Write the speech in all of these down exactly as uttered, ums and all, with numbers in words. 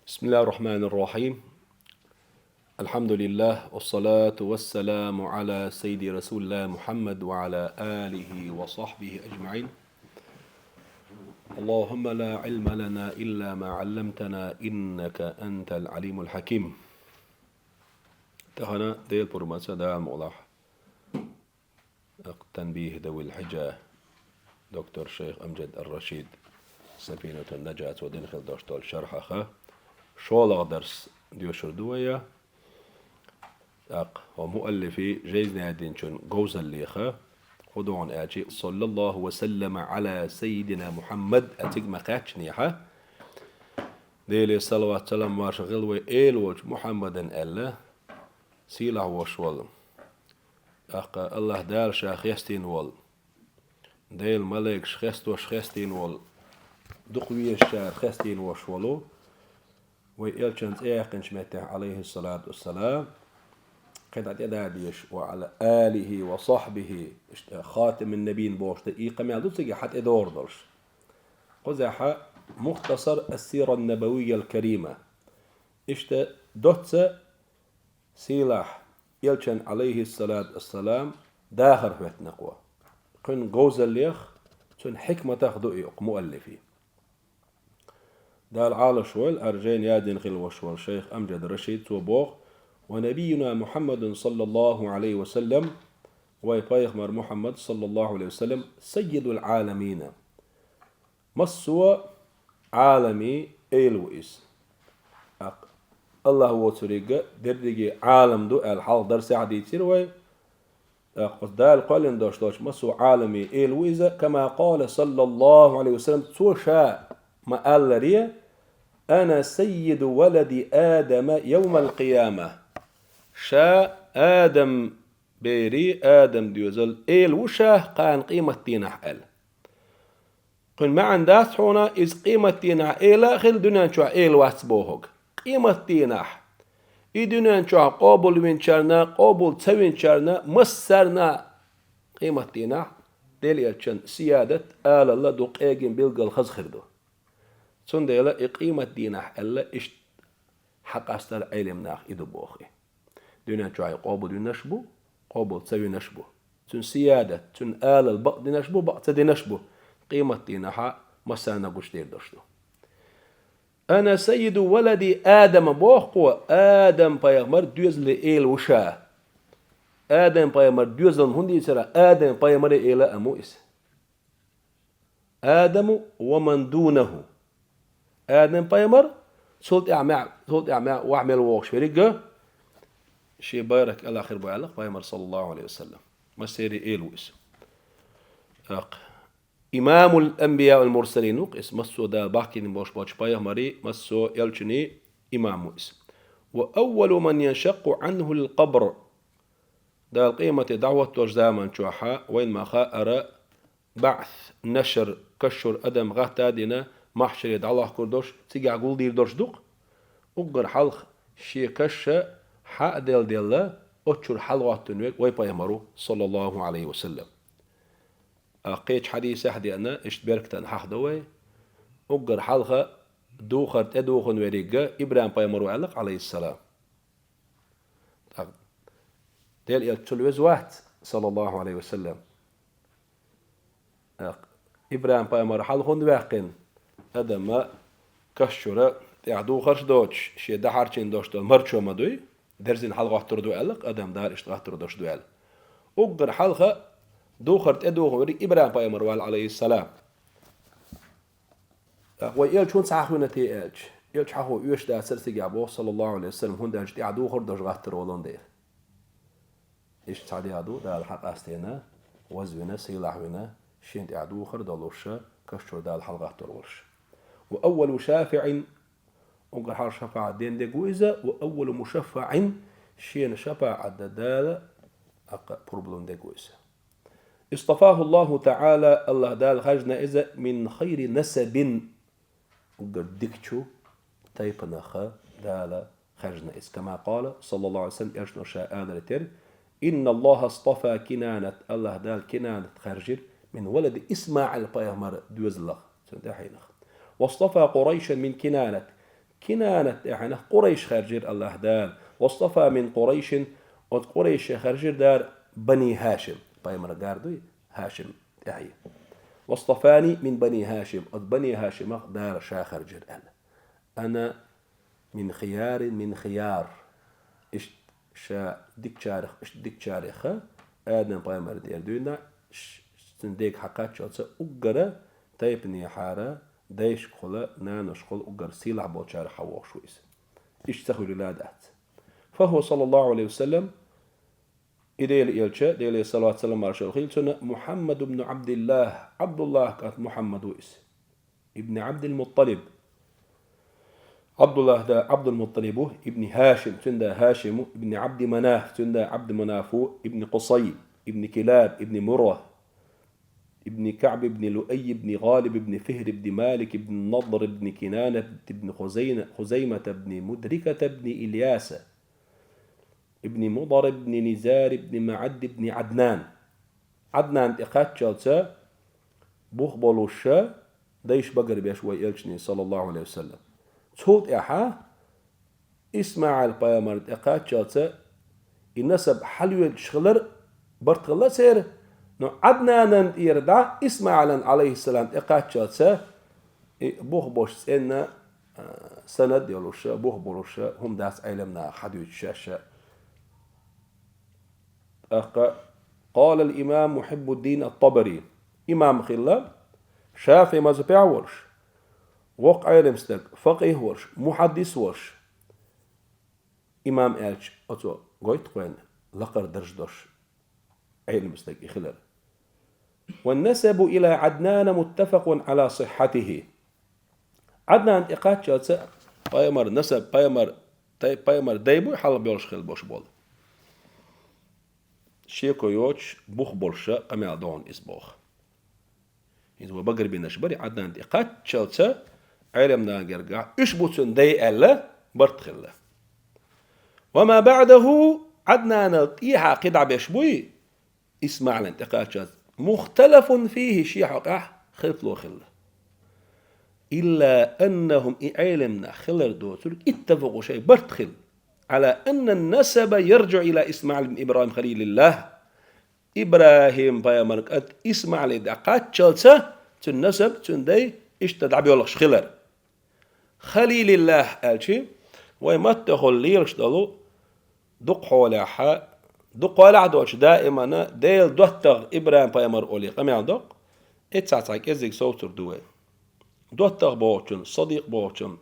بسم الله الرحمن الرحيم. الحمد لله، والصلاة والسلام على سيد رسول الله محمد وعلى آله وصحبه أجمعين. اللهم لا علم لنا إلا ما علمتنا إنك أنت العليم الحكيم. Тахана Дела пурмаца Дала мукъалахь. Танбихь ذوي الحجة, доктор шайх Амжад ар-Рашид, Сафинатун-Нажат цо дина хила дош долчу шархьах шолгӀа дарс доьшур ду вай. ТӀаккха хӀокху муаллифи жайза яздинчун говзаллех, хӀун ду хьуна аьлча, صلى الله وسلم على سيدنا محمد а цига ма кхаьччинехь, Деле салават-салам марша хила вай эла волчу Мухьаммадан аьлла, сийлахь волуш волу. ТӀаккха АллахӀ Дала Ша хестийна волу, Делан малайкаш хестош хестийна волу, дукха везачара хестийна волуш волу, вай элчан цӀе яьккхинчу меттехь, عليه الصلاة والسلام, кхин дӀа тӀедадеш, وعلى آله وصحبه, иштта خاتم النبيين бохуш дан, и къамел ду цига хьан тӀедогӀур долуш. Кхузахь مختصر السيرة النبوية الكريمة. Иштта доцца сийлахь элчан, عليه الصلاة والسلام, дахар хӀоьттина кхо. Кхуьнан говзаллех, цуьнан хьикматах ду и хӀокху муаллифи. Дала Ӏалаш войла, хӀара жайна яздина хила волуш волу шайх Амжад Рашид, цо боху: ونبينا محمد صلى الله عليه وسلم, вай пайхамар Мухьаммад, صلى الله عليه وسلم, سيد العالمين. Массо а Ӏаламийн эла ву иза. ТӀаккха АллахӀ воцург дерриге Ӏалам ду аьлла хьалха дарсехь дийцира вай. ТӀаккха оцу Дала кхоьллина дош долчу массо а Ӏаламийн эла ву иза, كما قال صلى الله عليه وسلم, цо ша ма-алларе: أنا سيد ولد آدم يوم القيامة. Ша Адам берийн, Адам доьзалан эла ву ша кхана къематдийнахь аьлла. Кхуьнан маьӀна дац хьуна, иза къематдийнахь эла а хила, дуьнен чохь эла вац бохург. Къематдийнахь, и дуьнен чохь къобалвинчарна, къобал ца винчарна, массарна къематдийнахь Делан элчан сиядат, алалла ду, къегина билггал хаза хир ду. Цундела и къематдийнахь аьлла, иштта хьакъастар Ӏелам наха и ду боху и. Дуьнен чохь и къобалвинарш бу, къобал ца винарш бу. Цуьнан сиядат, цуьнан алал бакъдинарш бу, бакъ ца динарш бу. Къематдийнахь массарна гучудер долуш ду. أنا سيد ولد آدم боху кхо, Адам-пайхамар доьзалан эла ву ша. Адам-пайхамар доьзална хӀунда дийцира, Адам-пайхамаран эла а ма ву иза. آدم ومن دونه. Адам-пайхамар, цул тӀаьхьа маьӀ-, цул тӀаьхьа маьӀ-, вахь мел вогӀуш верриг а шен байракх кӀелахь хир бу аьлла пайхамар, صلى الله عليه وسلم. Массеран эла ву иза. ТӀаккха إمام الأنبياء والمرسلين ву-кх иза, массо а Дала бахкийна болуш болчу пайхамарийн, массо а элчанийн имам ву иза. وأول من ينشق عنه القبر. Дала къемате дӀахӀотталучу заман чохь вайна ма-хаъара, баӀс, нашр, кашшур адам гӀатта а дина, махьшаре дӀалохкур долуш, цигахь гулдийр долуш ду-кх. Уггар хьалха шен каш схьа а делла-делла, оцу чуьра хьалагӀоттун верг вай пайхамар ву, صلى الله عليه وسلم. А кхечу хьадисехь деана, иштта беркатана хьахдо вай, уггар хьалха духар тӀедухун верриг а ИбрахӀим-пайхамар ву аьлла-кх, عليه السلام. ТӀаккха Делан элча цул веза вац, صلى الله عليه وسلم. ТӀаккха ИбрахӀим-пайхамар хьалха хӀунда ваьккхина? Адам каш чуьра тӀехь духарш доцуш, шен дахьарчийна долуш долу марчо ма дуй, дерзина хьалагӀоттур ду аьлла-кх адам, Дала иштта гӀаттар долуш ду аьлла. Уггар хьалха духар тӀедухун верриг ИбрахӀим-пайхамар ву аьлла, عليه السلام. ТӀаккха вай элча хӀунда ца хьахвина те аьлча, элча хьахо оьшуш дацара цигахь боху, صلى الله عليه وسلم, хӀунда аьлча тӀехь духар долуш гӀаттар волун дела. Иштта цхьа дегӀ ду, Дала хьакъастийна, вазвина, сийлахь вина, шена тӀехь духар долуш, каш чуьра Дала хьалагӀаттор волуш. وأول شافع, уггар хьалха шапаӀат ден дерг ву иза, وأول مشفع, шена шапаӀат дан Дала аккха пурба лун дерг ву иза. اصطفاه الله تعالى, АллахӀ Дала хаьржина иза, من خير نسب, уггар дикачу тайпанах Дала хаьржина иза. كما قال صلى الله عليه وسلم, элчано ша аларе терра: إن الله اصطفى كنانة, АллахӀ Дала Кинанат хаьржира, من ولد إسماعيل, пайхамар доьзалах, цуьнан тӀаьхьенах. واصطفى قريشا من كنانة, Кинанат тӀехьенах Къурайш хаьржира АллахӀ Дала. «Вастафа мин Къурайшин», оцу Къурайше хаьржира Дала Бани ХӀашим. Пайхамар гар дуй ХӀашим тӀехье. «Вастафани мин Бани ХӀашим», оцу Бани ХӀашимах Дала ша хаьржира аьлла. «Ана мин хиярин мин хияр». Иштта ша дикачарех, иштта дикачарех, Адам пайхамар тӀера дуьйна, ш-, цуьнан дега хьакхаччалца уггара тайпанехьара, дайшкахула, наношкахула уггар сийлахь болчарех хьан вохуш ву иза. Иштта ца хуьлийла дац. «Фаху саллаллаху алейхи ва саллям», и Делан элча, Деле салават салам маршалла хила цунна, «Мухаммад ибн Абдиллах», Абдуллах кӀант Мухаммад ву иза. «Ибн Абдил Мутталиб». Абдуллах да Абдул Мутталиб ву, ибн ХӀашим, цуьнан да ХӀашим ву, ибн Абди Манаф, цуьнан да Абди Манаф ву, ибн Къусай, ибн Килаб, ибн Мурра, ابن كعب بن لؤي بن غالب بن فهر بن مالك بن نضر بن كنانة بن خزين-، خزيمة بن مدركة بن إلياس بن مضر بن نزار بن معد بن عدنان. Ӏаднан тӀе кхаччалца бух болуша дайш багарбеш вай элчане, саллаллаху алейхи ва саллям. Цул тӀаьхьа ИсмаӀил пайхамар тӀе кхаччалца и насаб хьалоьцуш хилар барт хилла церан, но Ӏаднанан тӀера дӀа ИсмаӀилан, алейхиссалам, тӀе кхаччалца и бух болуш цӀена, а, санад йолуша, бух болуша хӀума дац Ӏелам наха хьадуьйцуш шаьш. ТӀаккха къала ал-имам Мухьиббуддин ат-Табари. Имам хилла, ШафиӀи мазхабехь а волуш, воккха Ӏелам стаг, факъихӀ волуш, мухьаддис волуш, имам аьлча, оцо гойту-кх вайна лакхара дарж долуш Ӏелам стаг и хилар. «والنسب إلى عدنان متفق على صحته». Ӏаднан тӀе кхаччалца пайхамар насаб, пайхамар, тай-, пайхамар дай буй хьалха боьлхуш хилла болуш болу. Шеко йоцуш, бух болуша къамел догӀун иза боху. Иза вай багарбинарш бари Ӏаднан тӀе кхаччалца Ӏелам нагергахь, уьш бу цуьнан дай аьлла, барт хилла. «وما بعده», Ӏаднанал тӀехьа кхидӀа беш буй, ИсмаӀилан тӀе кхаччалца, «مختلف فيه», шен хьокъехь хилаф ло хилла. «إلا أنهم», и Ӏелам нах хилар доцург, «اتفقوا», шайн барт хилла, «على أن النسب يرجع إلى إسماعيل بن إبراهيم خليل الله». ИбрахӀим пайхамар кӀант ИсмаӀиле дӀа кхаччалца, цуьнан насаб, цуьнан дай, иштта дӀабоьлхуш хилар. «Халилиллах» аьлчи, вай маттахула лелаш долу дукха хьолехьа, дукха хьолехь а доцуш даимана Делан доттагӀа ИбрахӀим пайхамар олий къамел доккху, эццахь цхьа кӀеззиг совцур ду вай. ДоттагӀа бохучун, садикъ бохучун,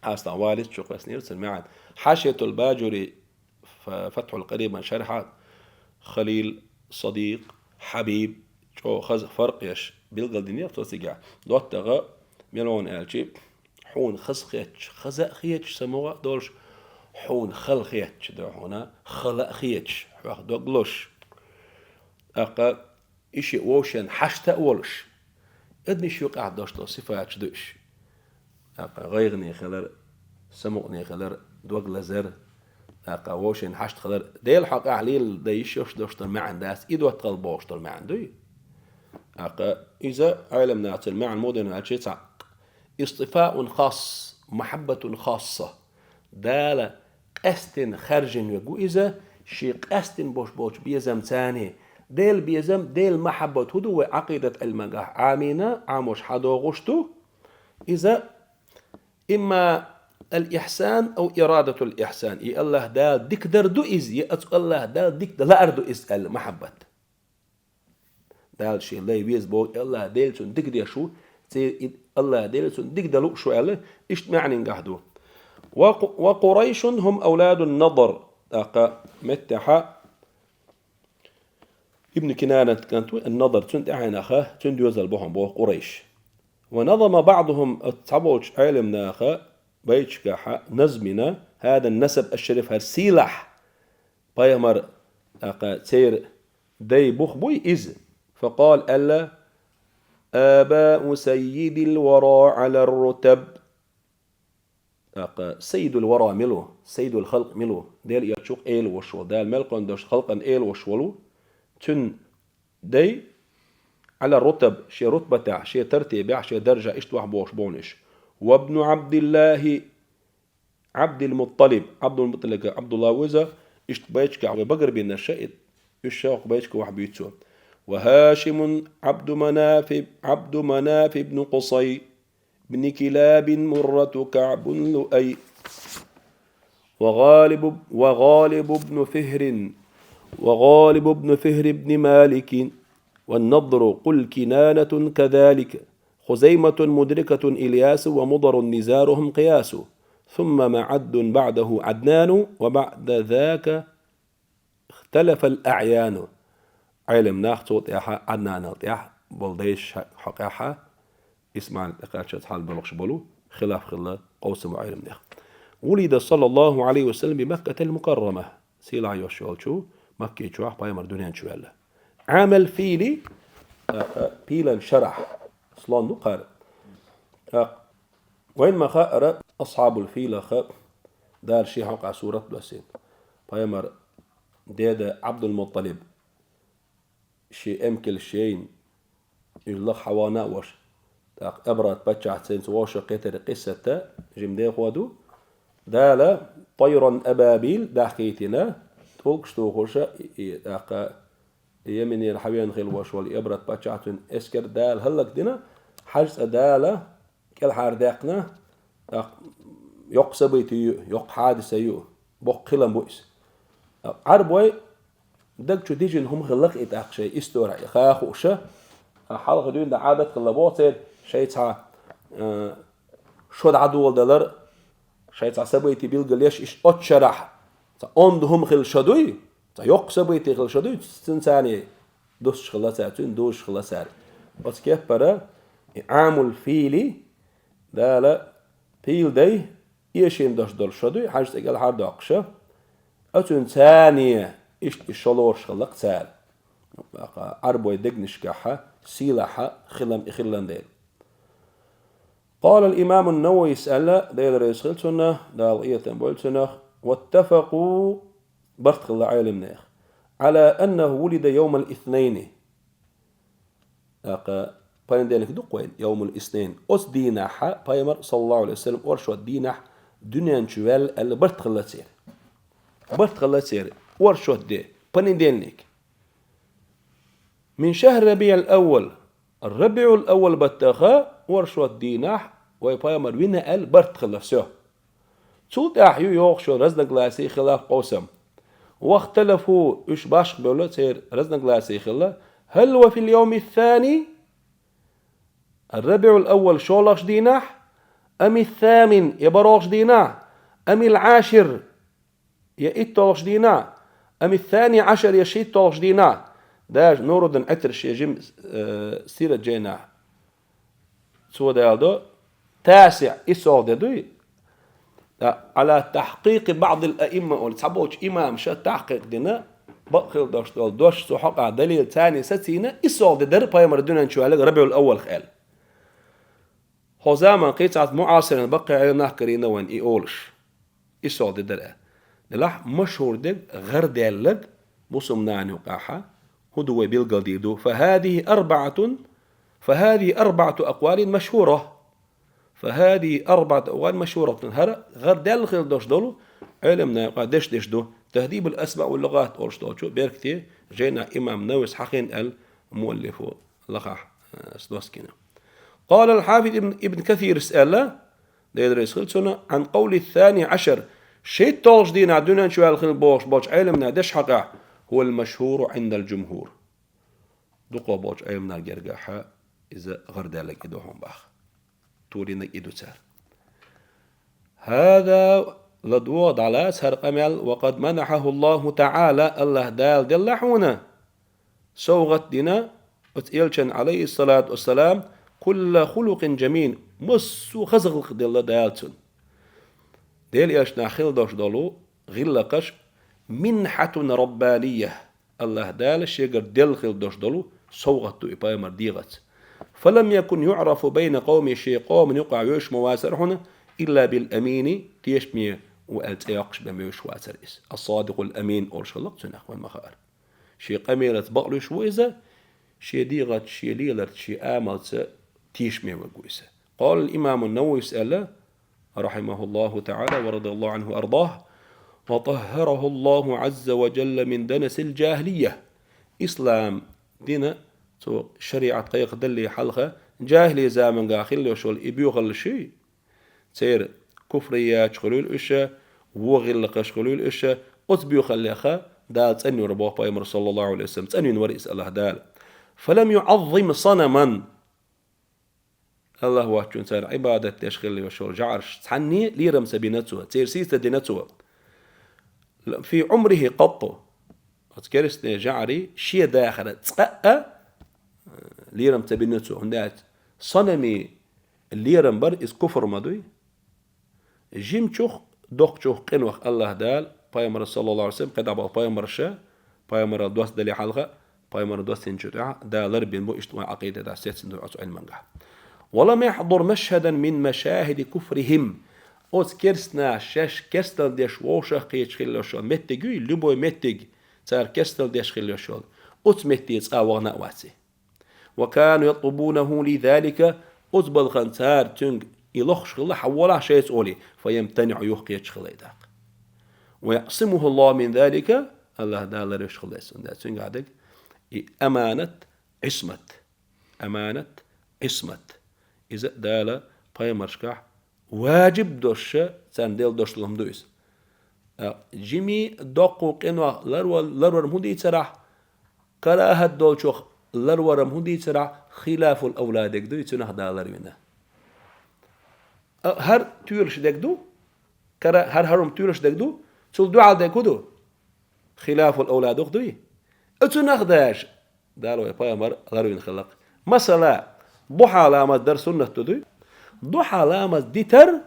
хьастагӀ валид чу кхоьссинера цуьнан маьӀна. Хьашиятул Баджури фа-, Фатхьул Къарибан шархьа халил, садикъ, хьабиб, чӀогӀа хаза фаркъ еш билгалдинера цо цигахь. ДоттагӀа мел ву аьлчи, хьуна хаза хеташ, хаза а хеташ, самукъа а долуш, хьуна хала хеташ, ду хьуна хала а хеташ, хьох дог лозуш. ТӀаккха и шиъ вовшен хьашта а волуш, адамаш юкъахь долуш долу сифаташ ду уьш. ТӀаккха гӀайгӀане хилар, самукъане хилар, дог лазар, тӀаккха вовшен хьашта хилар, Делан хьокъехь лелла дан йиш йолуш долуш долу маьӀна дац, и доттагӀал бохуш долу маьӀна дуй. ТӀаккха иза Ӏелам нахана маьӀна муха дина аьлчи, цхьаъ: «اصطفاء خاص، محبة خاصة». Дала къаьстина хаьржина верг ву иза, шен къаьстина болуш болчу безамца. Делан безам, Делан махьаббат хӀун ду вай Ӏакъидат Ӏилманехь Ӏамийна, Ӏамош хьадогӀуш ду. Иза имма ал-ихсан ав ирадатул ихсан. И АллахӀ Дала дика дар ду иза, я оцу АллахӀ Дала дика дан лаар ду иза аьлла махьаббат. Дала шен лай веза боху, и АллахӀ Дела цунна дика деш ву, церан и АллахӀ Дела цунна дика дан лууш ву аьлла, иштта маьӀненгахь ду. «Ва Къу-, ва Къурайшун хӀум авладун Надар». ТӀаккха меттехьа Ибн Кинанат кӀант ву, ан-Надар, цуьнан тӀаьхьенаха, цуьнан доьзал бу хьуна боху Къурайш. «Ва назама баъдухум», оцу цхьаболчу Ӏелам наха байташкахьа назмина, «хӀадан насаб аш-шариф», хӀара сийлахь пайхамар, тӀаккха церан дай бух буй иза. Факъала, аьлла: «Абау саййидил вара Ӏалар рутаб». ТӀаккха саййидул вара мила ву, саййидул халкъ мила ву, Делан элчанах эла ваша волу, Дала мел кхоьллина долуш халкъан эла ваша волу, цуьнан дай Ӏалар рутаб, шен рутбатехь, шен тартибехь, шен даржехь иштта вахь бохуш боху уьш. «Вабну Ӏабдиллахи», عبد المطلب, Ӏабдул-МутӀалиба Ӏабдулла ву иза, иштта байташкахь вай багарбинарш, и, уьш хӀокху байташкахь вахь буьйцу цо. وهاشم عبد مناف, عبد مناف بن قصي بن كلاب مرة كعب لؤي. وغالب, وغالب بن فهر, وغالب بن فهر بن مالك, والنضر قل كنانة كذلك. خزيمة مدركة إلياس ومضر نزارهم قياس. ثم معد بعده عدنان وبعد ذاك اختلف الأعيان. Ӏелам нах цул тӀаьхьа Ӏаднанал тӀаьхьа болу дайша хьокъехь, ИсмаӀил тӀекхаччалц хьалаболуш болу хилаф хилла къовсам Ӏеламнех. ولد صلى الله عليه وسلم بمكة المكرمة. Сийлахь йолуш йолчу Макки чохь пайхамар дуьнен чу ваьлла. عام الفيل, тӀаккха пилан шарахь, слон ду кхара. ТӀаккха вайна ма-хаъара, асхьабул филах Дала шен хьокъехь сурат доссийна. Пайхамар деда Ӏабдул-МутӀалиб шен эмкалш яйна, уьш лаха хьавахана а волуш, тӀаккха Эбрат-паччахьца цуьнца вовшах кхетаран къиссат жима дехо ду. Дала طيرا أبابيل даьхкийтина, тӀулгаш тухуш, и, и, тӀаккха Йеменера хьавеана хилла волуш волу Эбрат-паччахь, цуьнан эскар Дала хӀаллакдина, хьажа цӀа Дала кӀелхьардаьккхина, тӀаккха йоккха событие ю, йоккха хьадиса ю, боккха хилам бу иза. Ӏарбой даг чу дижина хӀума хилла-кх и тӀаккха шайн истори, и ха хууш, хьалха дуьйна дан Ӏадат хилла боху церан, шайн цхьа, а, шо дӀадоладалар, шайн цхьа событие билгалъеш, иштта оцу шарахь цхьа онда хӀума хилла шо дуй, цхьа йоккха событие хилла шо дуй, цуьнан царна дуссуш хилла цара, цуьнан дузуш хилла цара. Оцу кеппара и Ӏамул фили, Дала пил дай, эшийна дош долуш шо дуй, хьажа цӀа кӀелхьардоккхуша, оцуьнан царна иштта и шо лоруш хилла-кх цара. Ӏарбой дегнашкахьа, сийлахьа хилам и хилла дела. قال الإمام النووي аьлла, Дела реза хила цунна, Дала къинхетам бойла цунах, واتفقوا, барт хилла Ӏеламнех, على أنه ولد يوم الاثنين. ТӀаккха понедельник ду-кх вайн, يوم الاثنين. Оцу дийнахьа пайхамар, саллаллаху Ӏалайхи ва саллам, оршот дийнахь дуьнен чу ваьлла аьлла барт хилла церан. Барт хилла церан, оршот де, понедельник. من شهر ربيع الأول, РабиӀул аввал баттаха оршот дийнахь вай пайхамар вина аьлла барт хилла, всё. Цул тӀаьхьа ю йогӀуш йолу разногласий, хилаф, къовсам. واختلفوا, уьш башха бевлла, церан разногласий хилла. هل هو في اليوم الثاني, РабиӀул аввал шолгӀачу дийнахь, أم الثامن, я бархӀолгӀачу дийнахь, أم العاشر, я иттолгӀачу дийнахь, أم الثاني عشر, я шийттолгӀачу дийнахь. Даже Нуруддин Ӏитар шен жима, э, сират жайнахь цо далдо, тасиӀ, иссолгӀа де дуй. ТӀаккха على تحقيق بعض الأئمة олу, цхьаболчу имамаша тахькъикъ дина, бакъ хила дош долу дош цу хьокъехь далил царний сацийна, иссолгӀа де дара пайхамар дуьнен чу ваьлларг РабиӀул аввалах аьлла. Хьо заман кхин цхьацца муӀасиран баккхий Ӏеламнах карийна вайн и олуш. И сол де дара. Делахь машхӀур дерг, гӀардаьлларг, бусалба нахана юкъахьа, хӀун ду вай билгалдийр ду? فهذه أربعة, فهذه أربعة أقوال مشهورة. فهذه أربعة أقوال مشهورة. ХӀара гӀардаьлла хила дош долу Ӏеламнахана юкъахь деш-деш ду. تهذيب الأسماء واللغات олуш долчу беркате жайнахь имам Нававис хьахийна аьлла муаллифо лахахь, э, доскина. قال الحافظ ابن، ابن كثير аьлла, Дела реза хила цунна, عن قول الثاني عشر, шийттолгӀачу дийнахь дуьнен чу ваьлла хила бохуш болчу Ӏеламнахана деш хьокъехь, هو المشهور عند الجمهور. Дукхах болчу Ӏеламнахана гергахьа иза гӀардаьлларг и ду хьуна боху. Турийнарг и ду цара. هذا, ладогӀа, дӀалаца хӀара къамел, وقد منحه الله تعالى, АллахӀ Дала делла хьуна, совгӀат дина оцу элчан, عليه الصلاة والسلام, كل خلق جميل, массо а хаза гӀиллакх делла Дала цунна. Делан элчанах хила дош долу гӀиллакхаш, منحة ربانية, АллахӀ Дала шегара делла хила дош долу совгӀат ду и пайхамар дегӀаца. فلم يكن يعرف بين قومه, шен къоман юкъахь вевзаш ма вацара хьуна, إلا بالأمين, тешаме ву аьлла цӀе йоккхуш бен вевзаш вацара иза. الصادق الأمين олуш хилла-кх цунах, вайн ма-хаъара. Шен къамелаца бакълуьйш ву иза, шен дегӀаца, шен леларца, шен амалца тешаме верг ву иза. قال الإمام النووي аьлла, رحمه الله تعالى ورضي الله عنه وأرضاه، وطهره الله عز وجل من دنس الجاهلية. Ислам дина цо шариӀат кхайкхадалле хьалха, жахӀилий заманга хилла йолуш йолу и боьхаллаш, церан куфрияч хуьлийла уьш, вон гӀиллакхаш хуьлийла уьш, оцу боьхаллех Дала цӀанйора боху пайхамар, саллаллаху Ӏалайхи ва саллам, цӀанйина вара иза АллахӀ Дала. فلم يعظم صنما. АллахӀ воцчунна цара Ӏибадат деш хилла йолуш йолу жӀарш цхьанне лерам ца бина цо, церан сийсаз ца дина цо. في عمره قط. Оцу керстанийн жӀарийн шен дахаран цкъа а лерам ца бина цо. ХӀунда аьлча санамийн лерам бар, иза куфр ма дуй. Жимачух, доккхачух къинойх АллахӀ Дала пайхамар, саллаллаху Ӏалайхи ва саллам, кхидӀа болу пайхамарша, пайхамаралла доссадале хьалха, пайхамаралла доссийначул тӀаьхьа Дала ларбина бу, иштта вайн Ӏакъидатехь сецна ду оцу Ӏилманехь. ولم يحضر مشهدا من مشاهد كفرهم. Оцу керстанаша шаьш керсталла деш вовшах кхеташ хилла йолуш йолу меттиг юй, любой меттиг, цара керсталла деш хилла йолуш йолу, оцу метте цкъа а вахана а вац и. وكانوا يطلبونه لذلك, оцу балхана цара цуьнга и лохуш хилла, хьан волахь шайца олий, فيمتنع, юха кхеташ хилла и тӀаккха. ويعصمه الله من ذلك, АллахӀ Дала ларвеш хилла иза, хӀунда аьлча цуьнгахь дерг и аманат, Ӏисмат. Аманат, Ӏисмат. Иза Дала пайхамаршкахь важиб долуш, царна делла долуш долу хӀума ду иза. А, жимий, доккхий къинойх ларвар-, ларвар-м хӀун дийцарахь, карахӀат долчух ларвар-м хӀун дийцарахь, хилафул авла дерг ду и, цуьнах Дала ларвина. А, хӀара тоьлуш дерг ду, кара-, хӀара хӀара-м тоьлуш дерг ду, цул дуьхьал дерг хӀун ду? Хилафул авла ду-кх дуй? А, цуьнах даже Дала вайн пайхамар ларвина хилла-кх. Масала, духьа ламаз дар суннат ду дуй? Духьа ламаз дитар,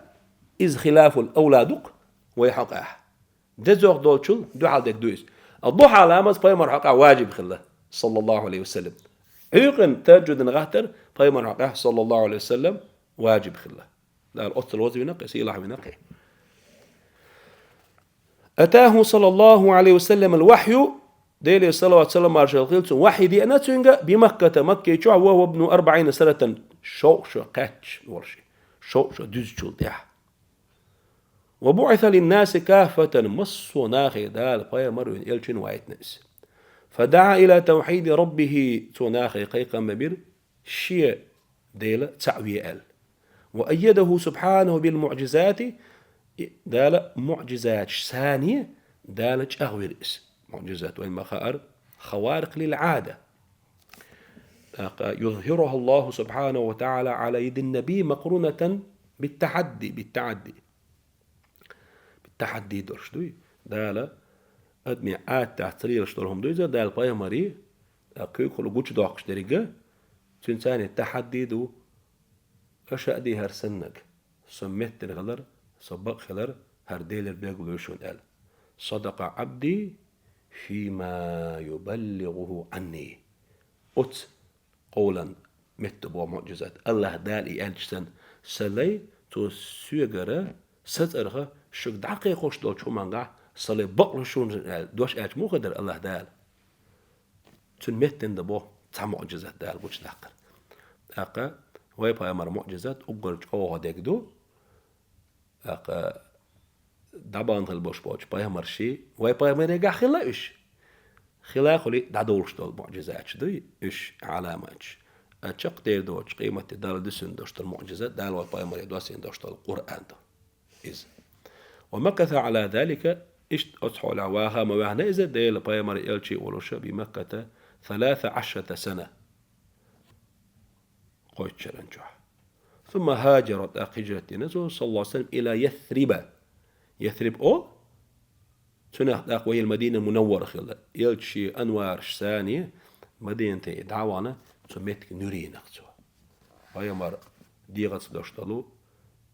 иза хилафул авла ду-кх вайн хьокъехь. Дезох долчул дуьхьал дерг ду иза. А духьа ламаз пайхамар хьокъехь важиб хилла, саллаллаху Ӏалайхи ва саллам. Ӏуьйкъана тахӀажжудана гӀаттар пайхамар хьокъехь, саллаллаху Ӏалайхи ва саллам, важиб хилла. Дала оццул вазвина-кх и, сийлахь вина-кх и. أتاه صلى الله عليه وسلم الوحي, Делера салават-салам маршалла хила цунна, вахьйи деана цуьнга, بمكة, Маккин чохь, وهو ابن أربعين سنة, шовзткъа шо кхаьчна волуш, шовзткъа шо дуьзначул тӀаьхьа. وبعث للناس كافة, массо а нахе Дала пайхамар вина, элча вина вайтина иза. فدعا إلى توحيد ربه, цо нахе кхайкхам бира, шен Дела цхьаъ ве аьлла. وأيده سبحانه بالمعجزات, и Дала муӀжизаташ санна, Дала чӀагӀвира иза. МуӀжизат вайн ма хаара, خوارق للعادة. ТӀаккха, يظهرها الله سبحانه وتعالى على يد النبي مقرونة بالتحدي, بالتعدي. ТахӀадди долуш дуй. Дала адамийн Ӏадатехь ца лелаш долу хӀума ду иза, Дала пайхамаре, а, куьйгахула гучудоккхуш дерг, цуьнан царна тахӀадди ду, аша а ди хӀара саннаг, со меттана хилар, со бакъ хилар, хӀара Делера билгало ю шуна аьлла. صدق عبدي فيما يبلغه عني. Оцу къовлан метта боху муӀжизат. АллахӀ Дала и аьлча санна, сан лай, цо соьгара, сан цӀарах шуьга дӀакхайкхош долчу хӀумангахь, сан лай, бакълуш шуна аьлла, дош аьлча муха дара АллахӀ Дала? Цуьнан меттана дан боху цхьа муӀжизат Дала гучудаккхар. ТӀаккха вай пайхамар муӀжизат уггар чӀогӀа дерг ду. ТӀаккха дӀабахана хила болуш болчу пайхамарший, вай пайхамарегахь хилла уьш? Хила а хуьлий, дӀадолуш долу муӀжизаташ дуй уьш, Ӏаламаташ. А чекхдер доцуш, къематде Далла дуьсина долуш долу муӀжизат, Дала вай пайхамаре доссийна долуш долу Къуръан ду иза. ومكث على ذلك, иштта оцу хьолехь ваха а ма ваьхна иза, Делан пайхамар, элча а волуш, بمكة ثلاث عشرة سنة. Кхойтта шеран чохь. ثم هاجر, тӀаккха хиджрат дина цо, صلى الله عليه وسلم, إلى يثرب. Ясриб олу? Цунах тӀаккха вай Мадина Мунаввара хилла. Элча шен анвараш санна, Мадинате дӀа а вахана, цу меттиг нуьрийнакх цо. Пайхамар дегӀаца дош долу,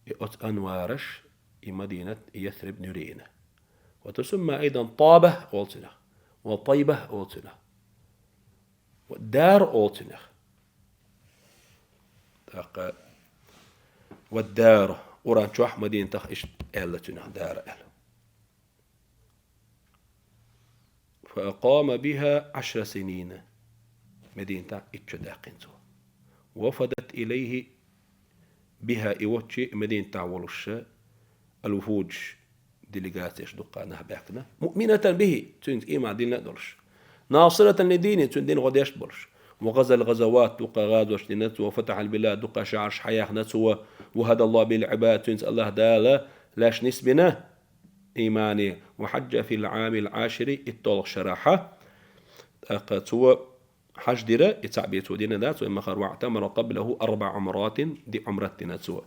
и оцу анвараш, и Мадинат, и Ясриб нуьрийна. وتسمى أيضا طابة олу цунах. وطيبة олу цунах. Ва Дара олу цунах. ТӀаккха ва Дара. Къуръан чохь Мадинатах иштта аьлла цунах, Дара аьлла. فأقام بها عشر سنين. Мадинатахь итт шо даьккхина цо. وفدت إليه بها, и воцчи Мадинатахь волуш, الوفود, делегацеш дукха нах баьхкина. مؤمنة به, цуьнца иман диллина а долуш. ناصرة لدينه, цуьнан дин гӀо деш а болуш. وغزا الغزوات, дукха гӀазоташ дина цо, وفتح البلاد, дукха шахьарш хьаяьхна цо, وهدى الله به العباد, цуьнца АллахӀ Дала лаьш нисбина имане, وحج في العام العاشر, итталгӀачу шарахь, тӀаккха цо хьаж дира, и цхьаъ бен цо дина дац, вайн ма-хаъара, واعتمر قبله أربع عمرات, диъ Ӏумрат дина цо.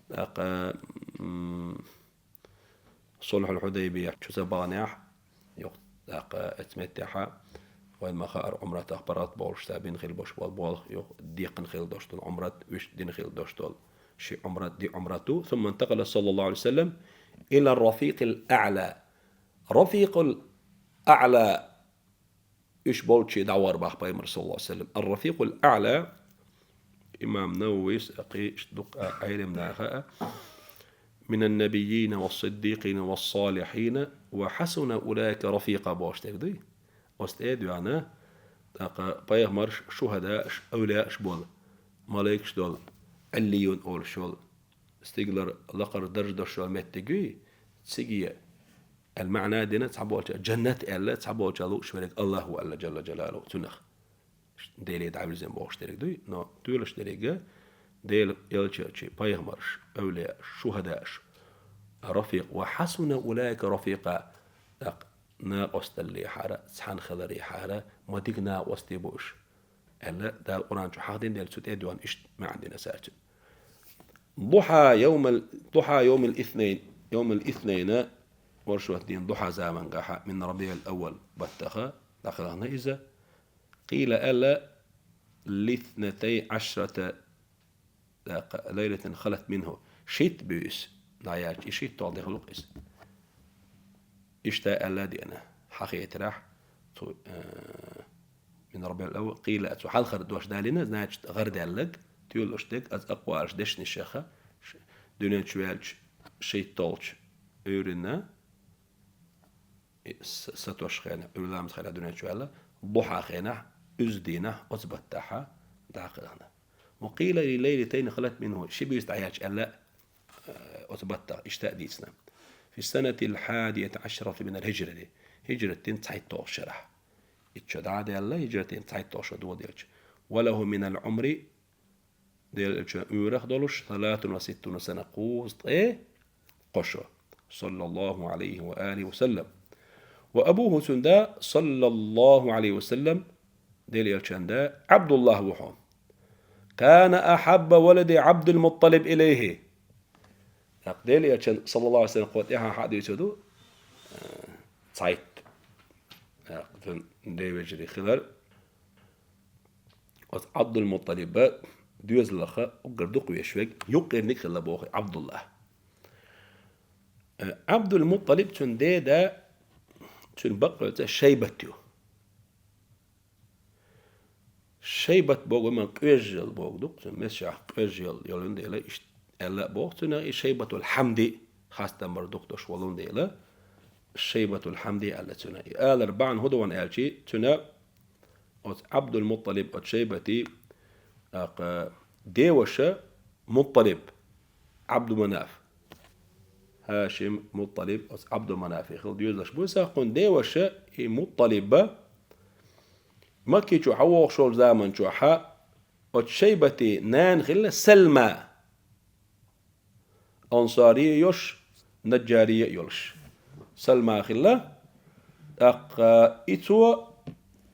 ТӀаккха, м, Сулхьул-Хьудайбия чу ца баханехь, юха, тӀаккха оцу меттехь, вайн ма-хаъара, Ӏумратах паргӀат болуш цо бина хилла болуш болу болх, юха декхна хилла долуш долу Ӏумрат, вуьшта дина хилла долуш долу ши Ӏумрат, диъ Ӏумрат ду. ثم انتقل صلى الله عليه وسلم إلى الرفيق الأعلى. Рафикъул Аъла, уьш болчу дӀавахара боху Пайхамар, саллаллаху Ӏалайхи ва саллам. Ар-Рафикъул Аъла, имам Нававис а, кхин иштта дукха Ӏелам наха а, من النبيين والصديقين والصالحين وحسن أولئك رفيقا бохуш дерг дуй. Оцу тӀе а доьгӀна, тӀаккха пайхамарш, шухӀадааш, эвлияаш болу, малайкаш долу, Ӏиллийюн олуш йолу, стигалара лакхара даржа долуш йолу меттиг юй, циге аьлла маьӀна дина цхьаболча, жаннат аьлла цхьаболча лууш верг АллахӀ ву аьлла, Джалла Джалалуху, цунах. Деле дӀавирзина бохуш дерг дуй, но тоьлуш деррига Делан элчанаш, пайхамарш, эвлияаш, шухӀадааш, рафикъ, ва хьасуна улаика рафикъа, тӀаккха накъосталлехьара, цхьаьна хиларехьара, ма дика накъостий бу уьш, аьлла, Дала Къуръан чу хьахдина, делла цу тӀе а доьгӀна иштта маьӀна дина цаьрца. Духьа йовмал, духьа йовмал иснайн, йовмал иснайна, оршот дийнан духьа замангахьа, мин рабиъул аввал баттаха, дӀакхелхина иза, къийла аьлла, лиснатей Ӏашрата, тӀаккха, лайлатан халат минху, шийтта буьйса дӀаяьлча, и шийтталгӀа де хуьлу-кх иза. Иштта аьлла а деана, хьахетарехь, цу, э, мин рабиъул аввал, къийла, цу хьалхара дош далийна, значит, гӀар даьлларг, тоьлуш дерг, аз акъвалаш дешнашаха, ш-, дуьнен чу ваьлча шийтталгӀачу Ӏуьйранна, и с-, сатосу хенахь, Ӏуьйра ламаза хенахь дуьнен чу ваьлла, духьа хенахь, уьзза дийнахь, оцу баттахьа дӀакхелхина. Ва къийла ли лайлатайни халат минху, ши буьйса дӀаяьлча аьлла, э, оцу баттах иштта а дийцина. Фи санатил хьадията Ӏашрати минал хӀижрати, хӀижрат дийнан цхьайтталгӀачу шарахь. Итт шо дӀа а даьлла, хӀижрат дийнан цхьайтталгӀа шо доладелча. Ва лаху минал Ӏумри, Делан элчан уьйрах долуш, салатун ва ситтуна сана, кхузткъе кхо шо. Саллаллаху Ӏалайхи ва алихи ва саллам. Ва абуху, цуьнан да, саллаллаху Ӏалайхи ва саллам, Делан элчан да, Ӏабдуллах ву хьуна. Кана ахьабба валади Ӏабдул-Мутталиб илайхи. ТӀаккха Делан элчан, саллаллаху Ӏалайхи ва саллам, кхо тӀаьхьа хьадуьйцур ду, э, цхьайтта. ТӀаккха цуьнан ден вежарий хилар. Оцу Ӏабдул-Мутталиба доьзалаха уггар дукха везаш верг, юккъерниг хилла боху Ӏабдуллах. Э, Ӏабдул-Мутталиб, цуьнан деда, цуьнан бакъ веца Шайбат ю. Шайбат боху, вай ма къоьжжал боху ду-кх, цуьнан месашехь къоьжжал йолун дела, иштта аьлла а боху цунах, и Шайбатул Хьамди, хастам бар дукха долуш волун дела, Шайбатул Хьамди аьлла цунах. И алар бахьана хӀун ду ван аьлчи, цуьнан оцу Ӏабдул-Мутталиб, оцу Шайбати, тӀаккха, деваша Мутталиб, Ӏабду-Манаф. Хьашим, Мутталиб, оцу Ӏабду-Манафе хилла доьзалаш бу. Саккхун деваша и Мутталиба Макки чу хьавогӀуш волу заман чохьа оцу Шайбати нана хилла Салма. Ансария йолуш, наджария йолуш. Салма хилла. ТӀаккха и цо,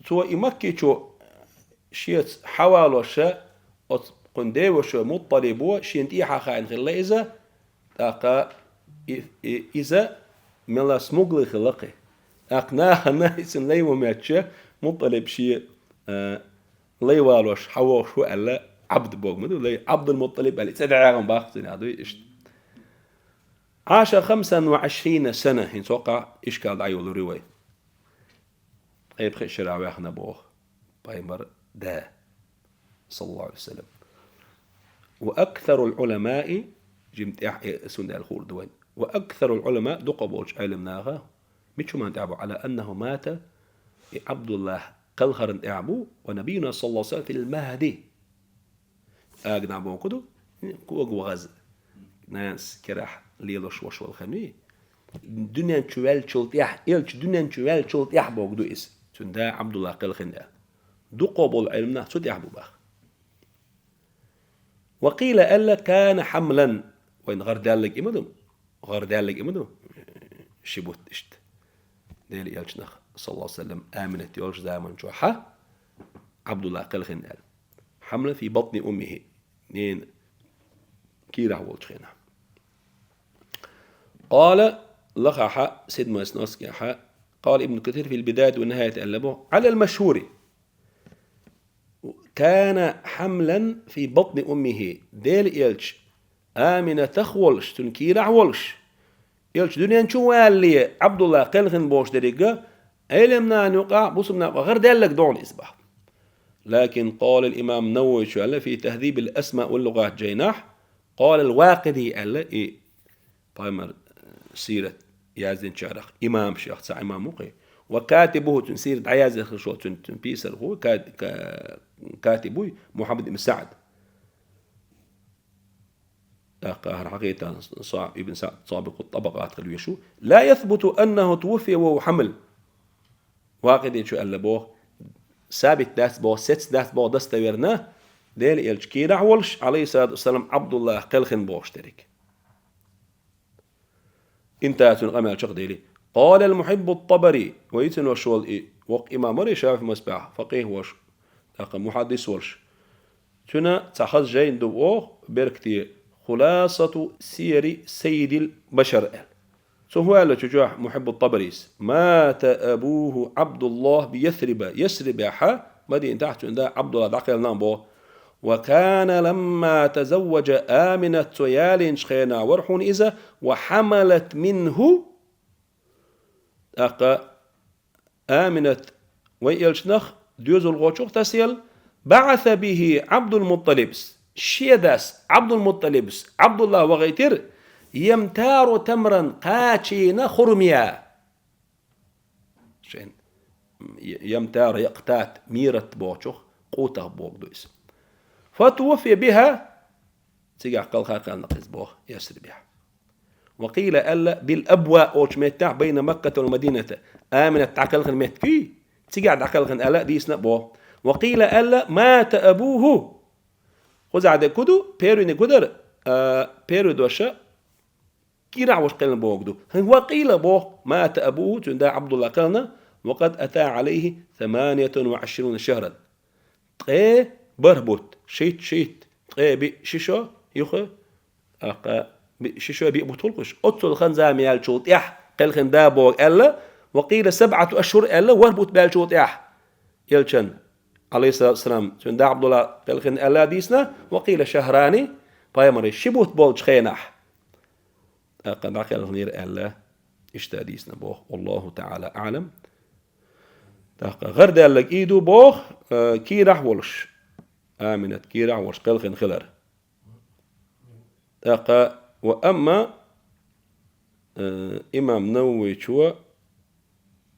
цо и Макки чу шеца хьавалоша, оцу кхуьнан деваша Мутталибо шена тӀехьа хаийна хилла иза, тӀаккха и, и, иза мела смуглый хилла кхин. ТӀаккха нахана иза лай ван меттача, Мутталиб шен, а, лай валош хьавогӀуш ву аьлла, Ӏабд боху ма ду, лай, Ӏабдул-Мутталиб аьлла, и цӀе дӀагӀан баккха цуьнан дуй иштта. Ӏаша хамсан ва Ӏишрина сана, хӀинца хӀокхахь ишкал дӀайолур ю вай. Ткъе пхи шера ваьхна боху пайхамар да, саллаллаху Ӏалайхи ва саллам. Ва аксарул Ӏуламаи, жим тӀехь э, сунна аьлла хуур ду вайн. Ва аксарул Ӏулама, дукха болчу Ӏелам наха, мича хӀуманна тӀехь бу, Ӏала аннаху мата, и Ӏабдуллах кхелхарна тӀехь бу, ва набиюна саллаллаху Ӏалайхи ва саллам фил махди. Агна боху ду, кога вахаза. нанас керахь лелаш волуш вала хиннавий? Дуьнен чу ваьллачул тӀехьа, элча дуьнен чу ваьллачул тӀехьа бохург ду иза. Цуьнан да Ӏабдулла кхелхина аьлла. Дукхах болу Ӏилманах цу тӀехь бу боху. Ва къийла аьлла, кана хьамлан. Вайна гӀар даьлларг и ма ду? ГӀар даьлларг и ма ду? Ши бутт иштта. Делан элчанах, саллаллаху алейхи ва саллям, Аминат йолчу заман чохь Ӏабдулла кхелхина аьлла. Хьамлан фи батни уммихи. Ненан кийрахь волчу хенахь. Къала, лахахь, седьмой сноскехь, къала Ибн Касир фил Бидая ва Нихая аьлла боху, Ӏалал машхури. Кана хьамлан фи батни уммихи. Делан элча Аминатах волуш, цуьнан кийрахь волуш, элча дуьнен чу валале Ӏабдулла кхелхина бохуш деррига, Ӏеламнана юкъахь, бусулба нахана юкъахь гӀар даьлларг ду иза боху. Лакин къала имам Нававичо аьлла фи Тахьзибил асма вал лугӀат жайнахь, къала ал-Вакъиди аьлла и пайхамар сират яздинчарах имам шех, цхьа имам ву кхин. Ва катибуху, цуьнан сират дӀаяздеш хилла цуьнан, цуьнан писарх ву, ка-, ка-, катиб вуй, Мухьаммад ибн СаӀд. ТӀаккха хӀара хьакхетта Са-, Ибн СаӀд сабикъу тӀабакъат хила везаш ву. Ла ясбуту аннаху тувуффия ва хьамл. Вакъидичо аьлла боху, сабит дац боху, сецца дац боху достоверно, Делан элча кийрахь волуш, алейхиссалату вассалам, Ӏабдулла кхелхина бохуш дерриг. Интахьа цуьнан къамел чекхдели. Къала ал-Мухьиббу ат-ТӀабари, вай йицина ваша волу и, воккха имам вара и шафи мазхабехь, факъихь ваша, тӀаккха мухьаддис волуш. Цуьнан цхьа хаза жайна ду оха, беркате, Хуласату сияри саййидил башар аьлла. Цо хӀун аьлла цу чохь Мухьиббу ат-ТӀабарис? Мата абуху Ӏабдуллах би Ясриба. Ясрибехь, Мадинатехь цуьнан да Ӏабдулла дӀакхелхина боху. Ва кана ламма тазавважа Аминат, цо ялийначу хенахь вара хьуна иза, ва хьамалат минху, тӀаккха Аминат вай элчанах доьзалхочух тасаелла, баӀаса бихи Ӏабдул-МуттӀалибс, шен дас Ӏабдул-МуттӀалибс Ӏабдулла вахийтира, ямтару тамран, кхачийна хурмая. Шен, ямтару якътат, мират бохучух, къутах боху ду иза. Фатувуффия биха, цигахь кхалха кхаьллина иза боху, Ясрибехь. Ва къийла аьлла, бил Абва олучу меттехь байна Макката вал Мадината, Аминат дӀакхелхина меттиг, цигахь дӀакхелхина аьлла а дийцина а боху. Ва къийла аьлла, мата абуху. Кхузахь дерг хӀун ду? Первый дерг хӀун дара? А, первый дош кийрахь волуш кхелхина бохург ду. ХӀинца ва къийла боху, мата абуху, цуьнан да Ӏабдулла кхелхина, ва къад ата Ӏалайхи саманиятун ва Ӏишруна шахран. Ткъе бархӀ бутт, шийтта, шийтта, ткъе биъ, ши шо, юха, тӀаккха биъ, ши шо, биъ бутт хуьлу кхуьш. Оццул хан-зама яьллачул тӀаьхьа кхелхина да боху аьлла, ва къийла сабӀату ашхур аьлла, ворхӀ бутт баьллачул тӀаьхьа. Элчан, алейхиссалату вассалам, цуьнан да Ӏабдулла кхелхина аьлла дийцина, ва къийла шахрани, пайхамаре ши бутт болчу хенахь тӀаккха дӀакхелхинера аьлла, иштта дийцина боху. Аллаху таӀала аӀлам. ТӀаккха гӀар даьлларг и ду боху, э, кийрахь волуш, Аминат кийрахь волуш кхелхина хилар. ТӀаккха, ва амма, э, имам Нававичо,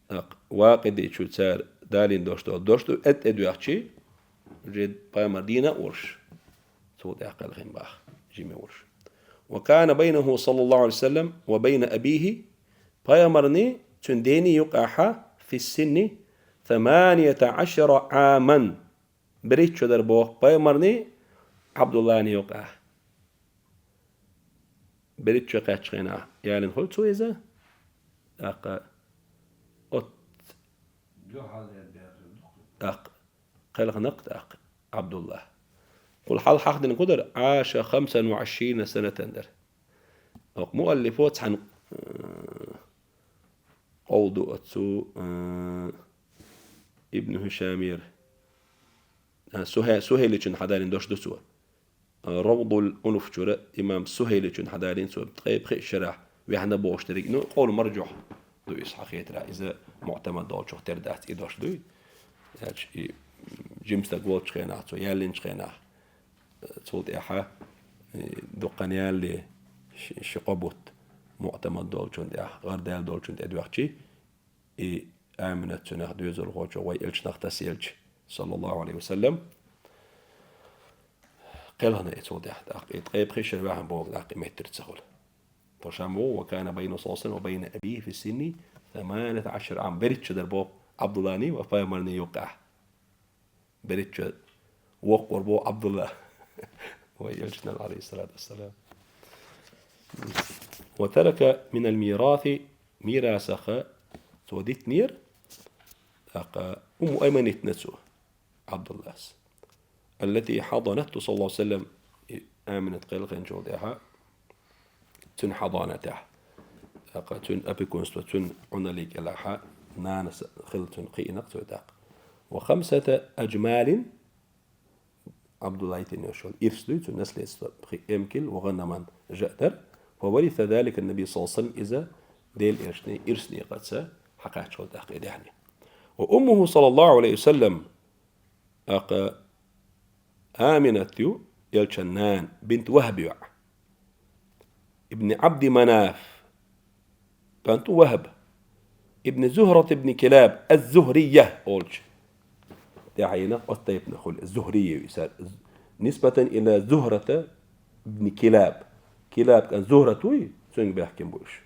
тӀаккха Вакъидичо цара далийна дош долу дош ду, тӀе-, тӀедоьхчий, уже пайхамар дийна а волуш, цул тӀаьхьа кхелхина боху, жима волуш. Ва кана байнаху, саллаллаху алейхи ва саллям, ва байна абихи, пайхамарний, цуьнан дений юкъахьа, фиссинни, саманията ашара Ӏаман. БерхӀитта шо дара боху пайхамарний Ӏабдулланий юкъахь. БерхӀитта шо кхаьччу хенахь ялийна хуьлу цо иза. ТӀаккха оццу, тӀаккха кхелхина-кх тӀаккха Ӏабдулла. Кхул хьалха хьахдина хӀун дара? Ӏаша хамсан ва Ӏишрина санатан дара. Оха муаллифо цхьаьна, э, къовла ду оцу, э, Ибн Хишамера, а, Сухе-, Сухейличун хьадалийна дош ду цо. А, Равдул Унуф чуьра имам Сухейличун хьадалийна цо, ткъе пхи шарахь вехна бохуш дерриг. Ну, къовлу маржохь ду иза хьан хетарехь. Иза муӀтамад долчух тера дац, и дош дуй. Аьлча, и жима стаг волчу хенахь, цо яллинчу хенахь, цул тӀаьхьа, э, дуккха ялале ши-, ши-кхо бутт муӀтамад долчун тӀехь, гӀардаьлла долчун тӀе доьхчий, и Аминат цуьнах доьзалхочо вай элчанах тасаелча, саллаллаху алейхи ва саллям. кхелхина и цул тӀехьа, тӀаккха и ткъе пхи шера ваьхьна боху, тӀаккха и меттара ца хуьлу. Тхан ша ма ву, «وكان بينه صلى الله عليه وسلم وبين أبيه في السن ثمانية عشر عاما». БерхӀитта шу дара боху Ӏабдуллани ва пайхамарни юккъехь. БерхӀитта шу воккхавар боху Ӏабдулла. Вай элчанал, عليه الصلاة والسلام. «وترك من الميراث», мирасах цо дитинера, тӀаккха Умму Айман дитина цо, Ӏабдуллас. «التي حضنته صلى الله عليه وسلم», и Аминат кхелхинчул тӀаьхьа, цуьнан хьадонатехь, тӀаккха цуьнан опекунство, цуьнан Ӏуналлин кӀелахь нанас хилла цуьнан кхиънарг цо тӀаккха. «وخمسة أجمال», Ӏабдуллас йитина йолуш йолу ирс дуй, цуьнан наследство пхи эмкал, «وغنما», жа а дара. «فورث ذلك النبي صلى الله عليه وسلم», иза Делан элчане ирс некъаца хьакхаьчна тӀаккха и даьхни. «وأمه صلى الله عليه وسلم», тӀаккха Аминат ю, элчан нана, «بنت وهب» йоӀ, «ابن عبد مناف», кӀант ву ВахӀб, «ابن زهرة بن كلاب الزهرية» олчу. ТӀаьхьенах оцу тайпанах хуьлу, Зухрия ю иза. نسبة إلى زهرة بن كلاب. Килаб кӀант Зухрат вуй, цуьнга баьхкина бу уьш.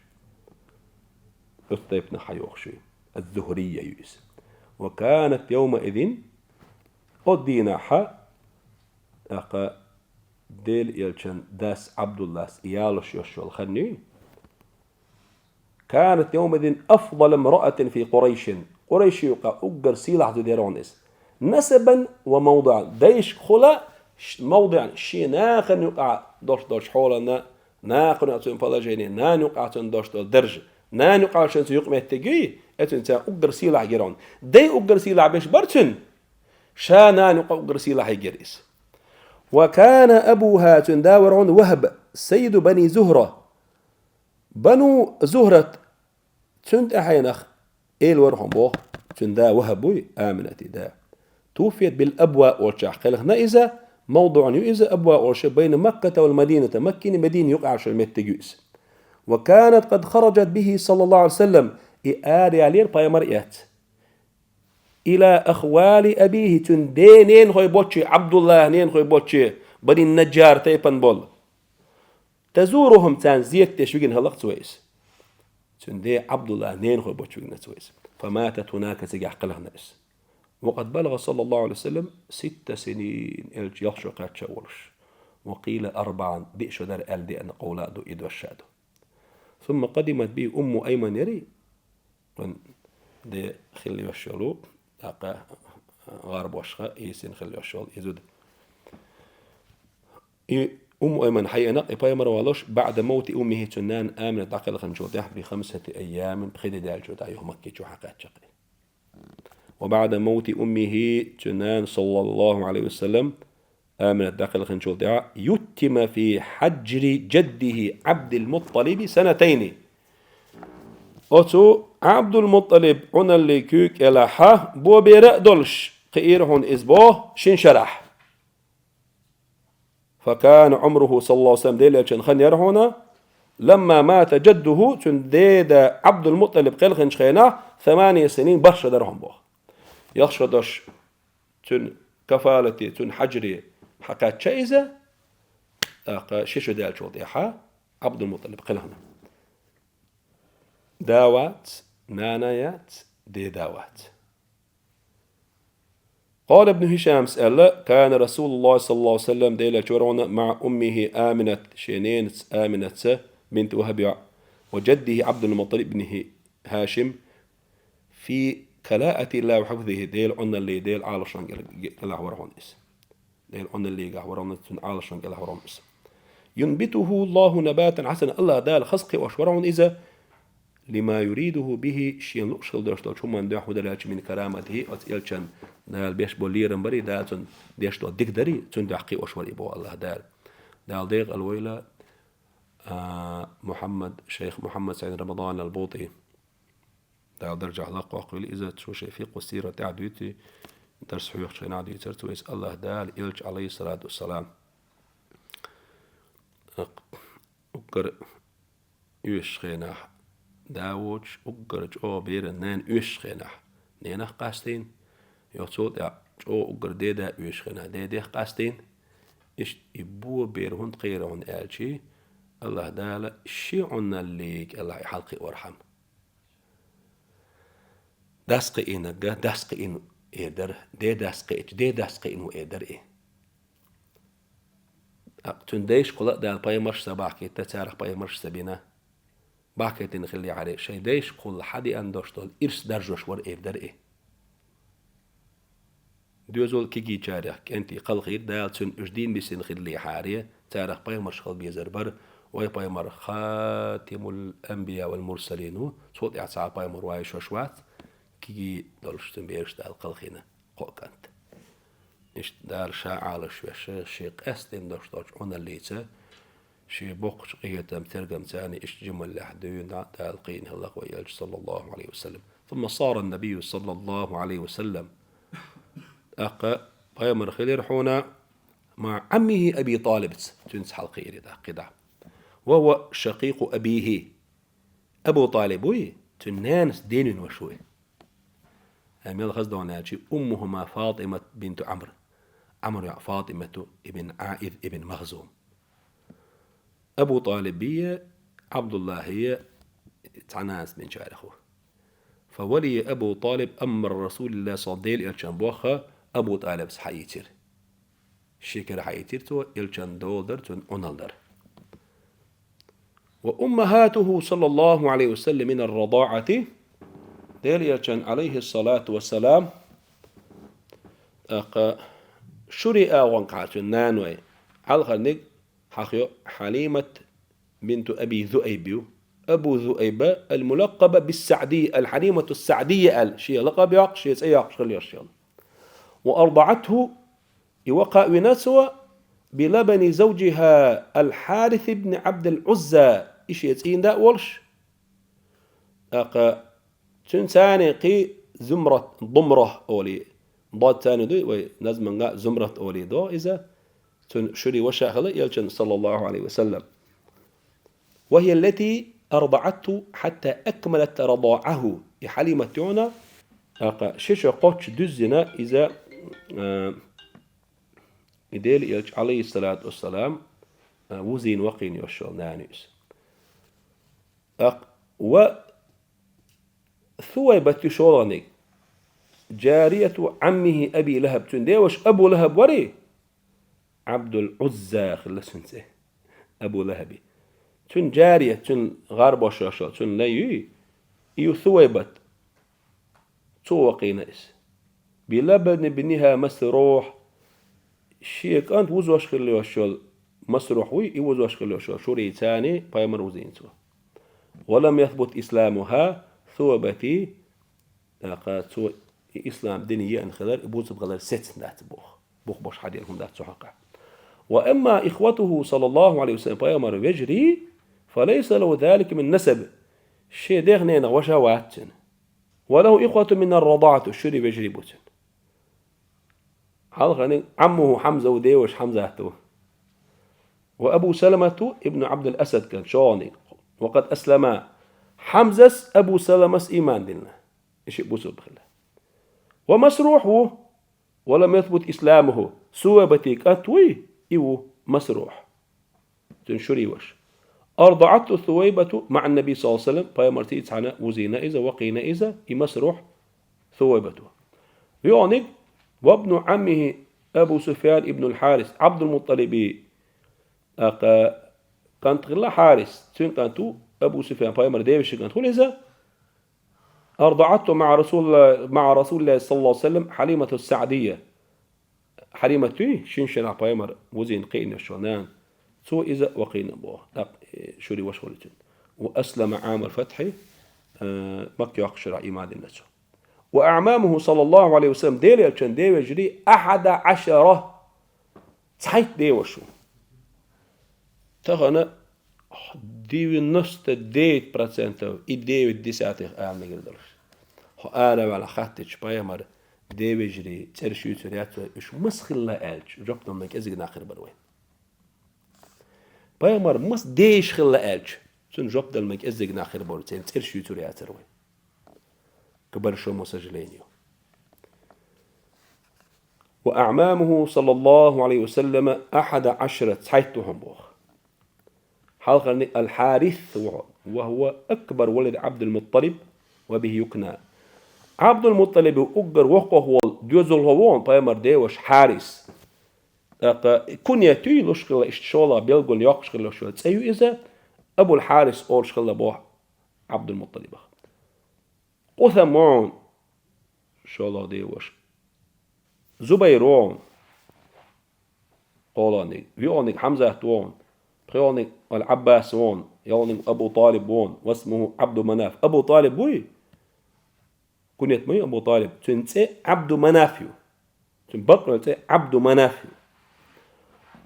Оцу тайпанах хьайохуш ю. الزهرية ю иза. «وكانت يومئذ», оцу дийнахь, тӀаккха Делан элчан дас Ӏабдуллас ялош йолуш йолу хан юй, «كانت يومئذ أفضل امرأة في قريش». Къурайшийн юкъахь уггар сийлахь зуда яра хьуна иза. «نسبا وموضعا». Дайшкахула, ш-, «موضعا», шен нахана юкъахь долуш долчу хьолана, нахана юкъахь цуьнан положение, нана юкъахь цуьнан долуш долу дарж, нана юкъахь шен цу юкъаметтиг юй, оцуьнца уггар сийлахь гира хьуна. Дай уггар сийлахь беш бара цуьнан, ша нана юкъахь уггар сийлахь гира иза. «وكان أبوها», цуьнан да вара хьуна ВахӀб, «سيد بني زهرة». Бану Зухрат, цуьнан тӀаьхьенах, эла вара хьуна боху, цуьнан да ВахӀб вуй, Аминатан да. «توفيت بالأبواء» олчохь кхелхина иза, мавдуӀан ю иза, Абва олуш, «بين مكة والمدينة», Маккина Мадина юкъахь йолу меттиг ю иза. «وكانت قد خرجت به صلى الله عليه وسلم», и араяьллера пайхамар эцна. «إلى أخوال أبيه», цуьнан ден ненахой боцчу, Ӏабдуллан ненахой боцчу, Бани Наджар тайпана болу. «تزورهم», царна зерат деш вигина хилла-кх цо иза. Цуьнан ден Ӏабдуллан ненахой боцчу вигина цо иза. «فماتت هناك», цигахь кхелхина иза. «وقد بلغ صلى الله عليه وسلم ست سنين», элча ялх шо кхаьчна волуш. «وقيل أربعا», диъ шо дара аьлла деана къовла а ду, и дош а ду. «ثم قدمت به أم أيمن», яра, вайн де хилла йолуш йолу, тӀаккха гӀарбошха йисина хилла йолуш йолу и зуда. И Умму Айман хьаеана-кх и пайхамар а волуш, «بعد موت أمه», цуьнан нана Аминат дӀакхелхинчул тӀаьхьа, «بخمسة أيام», пхи де даьллачул тӀаьхьа юха Макка чу хьакхаьчна-кх и. «وبعد موت أمه», цуьнан нана, صلى الله عليه وسلم, Аминат дӀакхелхинчул тӀаьхьа, «يتم في حجر جده عبد المطلب سنتين». Оцу Ӏабдул-МутӀалиб Ӏуналлин куьйга кӀелахь бо бер а долуш, кхиира хьуна иза боху шина шарахь. «فكان عمره صلى الله عليه وسلم», Делан элчан хан яра хьуна, «لما مات جده», цуьнан деда Ӏабдул-МутӀалиб кхелхинчу хенахь, «ثماني سنين», барх шо дара хьуна боху. Ялх шо долуш цуьнан кафалате, цуьнан хьаджре хьакхаьчна иза, тӀаккха ши шо даьллачул тӀаьхьа Ӏабдул-МутӀалиб кхелхина. Да вац, нана яц, деда вац. قال ابن هشام аьлла: «كان رسول الله صلى الله عليه وسلم», Делан элча вара хьуна, «مع أمه Аминат», шен ненаца Аминатца, «بنت وهب» йоӀ, «وجده عبد المطلب بن هاشم في كلاءة الله وحفظه», Делан Ӏуналлин, Делан Ӏалашонан кӀел-, кӀелахь вара хьуна иза. Делан Ӏуналлигахь вара хьуна, цуьнан Ӏалашонан кӀелахь вара хьуна иза. «ينبته الله نباتا حسنا», АллахӀ Дала хаза кхиош вара хьуна иза, «لما يريده به», шена лууш хила долуш долчу хӀуманна дуьхьа, хӀун ду аьлча, «من كرامته», оцу элчан Дала беш болу лерам барий, Дала цунна деш долу дика дарий, цунна дуьхьа кхиош вара и боху АллахӀ Дала. Дала декъала войла, а, Мухьаммад, шайх Мухьаммад СаӀид Рамадан ал-БутӀи. Дала даржехь лакхвоккхийла иза, цо шен фикъху сира тӀехь дуьйцу, дарс хьоьхучу хенахь дуьйцура цо иза, АллахӀ Дала элча, Ӏалайхиссалату вассалам, уггар оьшучу хенахь да воцуш, уггар чӀогӀа беран нана оьшучу хенахь ненах къастийна, йо, цул тӀаьхьа чӀогӀа уггар деда оьшучу хенахь дедех къастийна, Иштта и бо бер хӀунда кхийра хьуна аьлча, АллахӀ Дала ши Ӏуналлига АллахӀ и хьалкхиорхьама. Дас кхиънарг дас кхиъна эр дара, де дас кхиъча, де дас кхиъна ву эр дара и. ТӀаккха цуьнан дайшкахула а Дала пайхамарш ца бахкийта, царах пайхамарш ца бина. Бахкийтина хиллехьара, шайн дайшкахула хьадеана долуш долу ирс даржош вара эр дара и. Доьзал кегийчарех кӀентий кхалхийра Дала цуьнан уьш дийна бисина хиллехьара, царах пайхамарш хила безар бара, вай пайхамар хатимул анбия вал мурсалин ву, цул тӀаьхьа цхьа а пайхамар вайшош вац, кегий долуш цуьнан бераш Дала кхалхийна кхо кӀант. Иштта Дала ша Ӏалаш веш, шен къаьсттина долуш долчу Ӏуналлица, шен боккхачу къинхетам тергамца царна иштта жималлехь дуьйна Дала кхийна хилла вай элча, саллаллаху Ӏалайхи ва саллам. ثم صار النبي صلى الله عليه وسلم. ТӀаккха пайхамар хилира хьуна مع عمه أبي طالب, цуьнца хьалкхиира тӀаккха и дӀа. وهو شقيق أبيه. Абу ТӀалиб вуй, цуьнан нанас денвина ваша ву и. Ай мел хаза догӀна аьлча, أمهما فاطمة بنت عمرو. Ӏамр йоӀ ФатӀимату ибн Ӏаиз ибн Махзум. Абу ТӀалибе, Ӏабдуллахье цхьа нанас бинчарех ву. فولي أبو طالب أمر رسول الله صلى الله عليه وسلم, Делан элчан бохха Абу ТӀалибас хьаийцира. Шен кара хьаийцира цо, элчан дола дара, цуьнан Ӏуналла дара. وأمهاته صلى الله عليه وسلم من الرضاعة, Делан элчан, Ӏалайхи ссалату вассалам, тӀаккха шуре агӀонгахьара цуьнан наной, хьалхарниг хьахайо Хьалимат бинту Аби Зуайб ю. Абу Зуайба, الملقبة بالسعدية, الحليمة السعدية аьлла, шен лакъаб йоккхуш, шен цӀе йоккхуш хилла йолуш йолу. وأرضعته, и вакха а вина цо, بلبن زوجها الحارث بن عبد العزى, и шен цӀийнда а волуш. ТӀаккха цуьнан цӀарна кхин Зумрат, Думрат олий. Дод цӀарна дуй, вай назманга Зумрат олий до иза. Цуьнан шуре ваша хилла элчан, саллаллаху Ӏалайхи ва саллам. وهي التي أرضعته حتى أكملت رضاعه. И Хьалимат ю хьуна, тӀаккха ши шо кхоччуш дуьззина иза, а, и Делан элча, Ӏалайхи ссалату вассалам, а, вузийна вакхийна йолуш йолу нана ю иза. ТӀаккха ва Сувайбат ю шолгӀаниг, جارية عمه أبي لهب, цуьнан деваша Абу ЛахӀаб варий? Ӏабдул Ӏузза хилла цуьнан цӀе, Абу ЛахӀаби. Цуьнан джария, цуьнан гӀарбош йолуш йолу, цуьнан лай юй, и ю Сувайбат. Цо вакхийна иза. بلبن ابنها مسروح. Шен кӀант вузош хилла йолуш йолу Масрухь вуй, и вузош хилла йолуш йолу шурийца пайхамар вузийна цо. ولم يثبت إسلامها, Сувайбати, тӀаккха цо и ислам дин еана хилар, и бузам хилар сецна дац боху. Бух бош хьаделла хӀума дац цу хьокъехь. وأما إخوته صلى الله عليه وسلم, пайхамар вежарий, فليس له ذلك من نسب. Шен дех-ненах ваша вац цуьнан. وله إخوة من الرضاعة, шуре вежарий бу цуьнан. Хьалхарниг عمه حمزة ву, деваша Хьамзат ву. وأبو سلمة ابن عبد الأسد كان شوني. وقد أسلما. Хьамзас, Абу Саламас иман дилна. И шиъ бусурба хилла. ومسروح ву. ولم يثبت إسلامه. Сувайбати кӀант вуй, и ву Масрухь. Цуьнан шурий ваша. أرضعته ثويبة مع النبي صلى الله عليه وسلم, пайхамарца цхьаьна вузийна иза, вакхийна иза, и Масрухь Сувайбату. ЙоӀаниг, وابن عمه أبو سفيان ابن الحارث, Ӏабдул-МутӀалиби, тӀаккха кӀант хилла Хьарис, цуьнан кӀант ву Абу Суфьян, пайхамар девешин кӀант хуьлу иза. أرضعته مع رسول الله، مع رسول الله صلى الله عليه وسلم حليمة السعدية. Хьалимат юй, шин шарахь пайхамар вузийна кхиъна йолу нана. Цо иза вакхийна боху. ТӀаккха, э, шури ваша хуьлу цуьнан. وأسلم عام الفتح, э, Макка йоккхучу шарахь иман дина цо. وأعمامه صلى الله عليه وسلم, Делан элчан девежарий, أحد عشرة, цхьайтта деваша ву. Тахана девяносто девять процентов и девять десятых ала мегар долуш. Хьо араваьлла хаттича пайхамар девежарий цӀераш юьйцур яц вай, уьш маса хилла аьлча, жоп дала мега кӀезиг нах хир бара вай. Пайхамар маса девежаш хилла аьлча, цуьнан жоп дала мега кӀезиг нах хир бара, церан цӀераш юьйцур яцара вай. К большому сожалению. وأعمامه صلى الله عليه وسلم أحد عشر, цхьайтта ву хьуна боху. Хьалхарниг Аль-Хьарис ву хьуна, وهو أكبر ولد عبد المطلب وبه يكنى. Ӏабдул-МутӀалиб уггар воккхах волу доьзалхо ву хьуна пайхамар деваш Хьарис. ТӀаккха куньят юй луш хилла, иштта шолгӀа белгална йоккхуш хилла йолу цӀе ю иза, Абул-Хьарис олуш хилла боху Ӏабдул-МутӀалибах. Къусам ву хьуна шолгӀа деваш. Зубайр ву хьуна кхоалгӀаниг, воьалгӀаниг Хьамзат ву хьуна, пхоьалгӀаниг Аль-Ӏаббас ву хьуна, ялхалгӀаниг Абу ТӀалиб ву хьуна, واسمه عبد مناف. Абу ТӀалиб вуй? Куньят ма ю Абу ТӀалиб, цуьнан цӀе Ӏабду Манаф ю. Цуьнан бакъволу цӀе Ӏабду Манаф ю.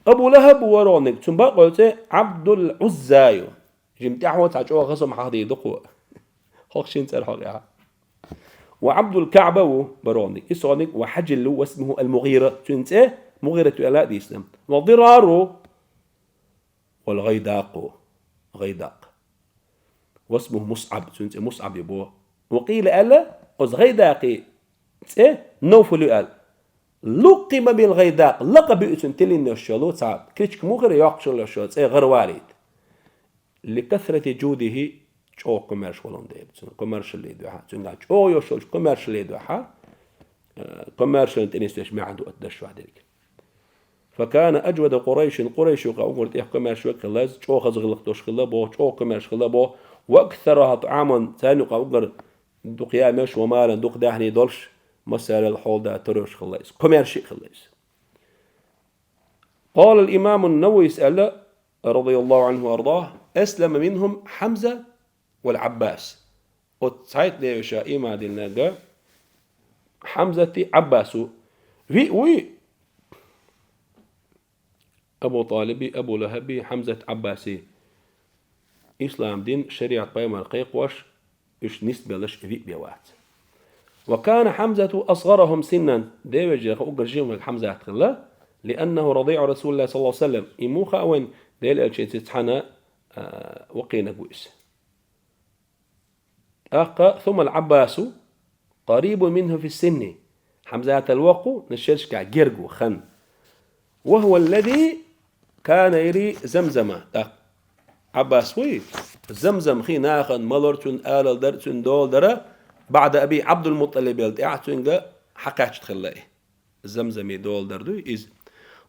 Абу ЛахӀаб ву ворхӀалгӀаниг, цуьнан бакъволу цӀе Ӏабдул-Ӏузза ю. Жимма тӀаьхьо цхьа чӀогӀа хаза хӀума хьахдийр ду кхо. ХӀокху шина цӀеран хьокъехь. Ва Ӏабдул-КаӀба ву бархӀалгӀаниг, исс ву, ва хьажилу, واسمه المغيرة, цуьнан цӀе МугӀират ю аьлла а дийцина. Ва Дирар ву, вал ГӀайдакъ ву, ГӀайдакъ. واسمه مصعب, цуьнан цӀе МусӀаб ю боху. Ва къийла аьлла, оцу ГӀайдакъи цӀе Навфал ю аьлла. لقب بالغيداق, лакъаб ю цуьнан тиллина йолуш йолу цхьа кличка муха яра йоккхуш йолуш йолу цӀе гӀаравалийта. لكثرة جوده, чӀогӀа комаьрша волун дела. Цуьнан комаьршаллин дуьхьа, цуьнгахь чӀогӀа йолуш йолчу комаьршаллин дуьхьа, э, комаьршаллин тӀе нисбеш маьӀна ду оцу дашна дерг. فكان أجود قريش, Къурайш юкъахь уггар тӀех комаьрша верг хилла иза, чӀогӀа хаза гӀиллакх долуш хилла боху, чӀогӀа комаьрша хилла боху, وأكثرها طعاما, царна юкъахь уггар дукха ямеш, ومالا, дукха даьхни долуш, массарел хьолада тоьраш хилла иза. Комаьрша а хилла иза. قال الإمام النووي аьлла, رضي الله عنه وأرضاه: أسلم منهم حمزة والعباس. Оцу цхьайтта деваша ийман диллинарг Хьамзати Ӏаббасу. Виъ вуй? Абу ТӀалиби, Абу ЛахӀаби, Хьамзат Ӏаббаси. Ислам дин, шариат, пайхамар кхайкхош, уьш нисбелларш виъ бен вац. وكان حمزة أصغرهم سنا, деваша уггар жима верг Хьамзат хилла, لأنه رضيع رسول الله صلى الله عليه وسلم, и муха а вайн, Делан элчанца цхьаьна, а, вакхийнарг ву иза. ТӀаккха, ثم العباس قريب منه في السن, Хьамзатал воккха ву, шерашкахь герга ву хан. وهو الذي كان يري زمزم. ТӀаккха Ӏаббас вуй, Замзам хи нахана малар цуьнан, алар дар цуьнан, дола дара, بعد أبيه, Ӏабдул-МутӀалибел тӀаьхьа цуьнга хьакхаьчна хилла и. Замзаман дола дар дуй иза.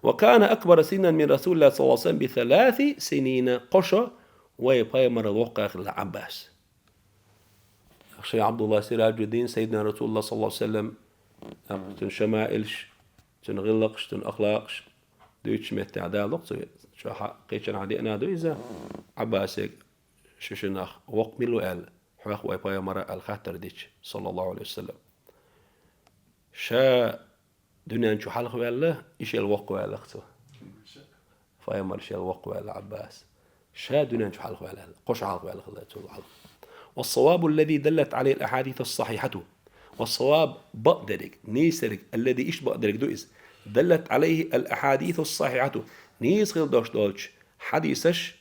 وكان أكبر سنا من رسول الله صلى الله عليه وسلم بثلاث سنين. Кхо шо вай пайхамарал воккха хилла Ӏаббас. Шайх Ӏабдулла Сираджуддин, Сайидина Расулуллах саллаллаху алейхи ва саллям, цуьнан шамаилаш, цуьнан гӀиллакхаш, цуьнан ахлакъаш дуьйцучу меттехь далуш цо, чохь кхечанхьа деана ду иза, Ӏаббасега ши шиннах воккха мила ву аьлла, хьох вай пайхамара аьлла хаттар дича, саллаллаху алейхи ва саллям. Ша дуьнен чу хьалха ваьлла, и шел воккха ваьлла цо. Пайхамар шел воккха ваьлла Ӏаббас. Ша дуьнен чу хьалха ваьлла, кхо шо хьалха ваьлла хилла цул хьалха. والصواب الذي دلت عليه الأحاديث الصحيحة. والصواب, бакъдерг, нийсарг, الذي, иштта бакъдерг ду иза, دلت عليه الأحاديث الصحيحة, нийса хила долуш долчу хьадисаш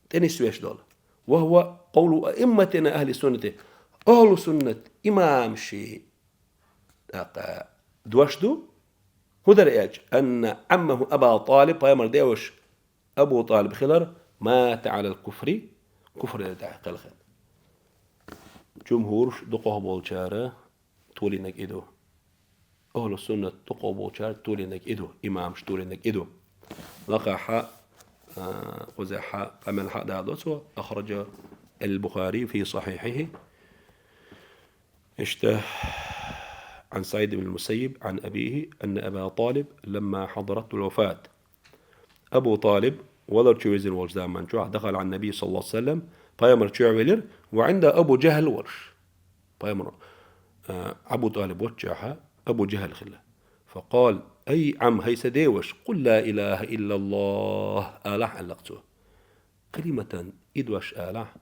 тӀе нисвеш долу. وهو قول أئمتنا أهل السنة. Ахьлу суннат имамаши, тӀаккха, дош ду, хӀун дара аьлча, أن عمه أبا طالب, пайхамар деваш Абу ТӀалиб хилар, مات على الكفر, куфрера тӀехь кхелхина. Джумхурш, дукхах болчара, толийнарг и ду. Ахьлу суннат, дукхах болчара, толийнарг и ду, имамаш толийнарг и ду. Лакхахьа, а, кхузахьа, къамелхьа а далоцо, أخرجه البخاري في صحيحه. Иштта, عن سعيد بن المسيب عن أبيه أن أبا طالب لما حضرته الوفاة. Абу ТӀалиб валар чу вирзина волчу заман чохь, دخل على النبي صلى الله عليه وسلم, пайхамар чу велира, وعنده أبو جهل волуш. Пайхамар, а, Абу ТӀалиб воцчохьа, Абу Джахьл хилла. فقال: أي عم, хӀай сан деваш, قل لا إله إلا الله, алахь, аьлла цо. كلمة, и дош алахь.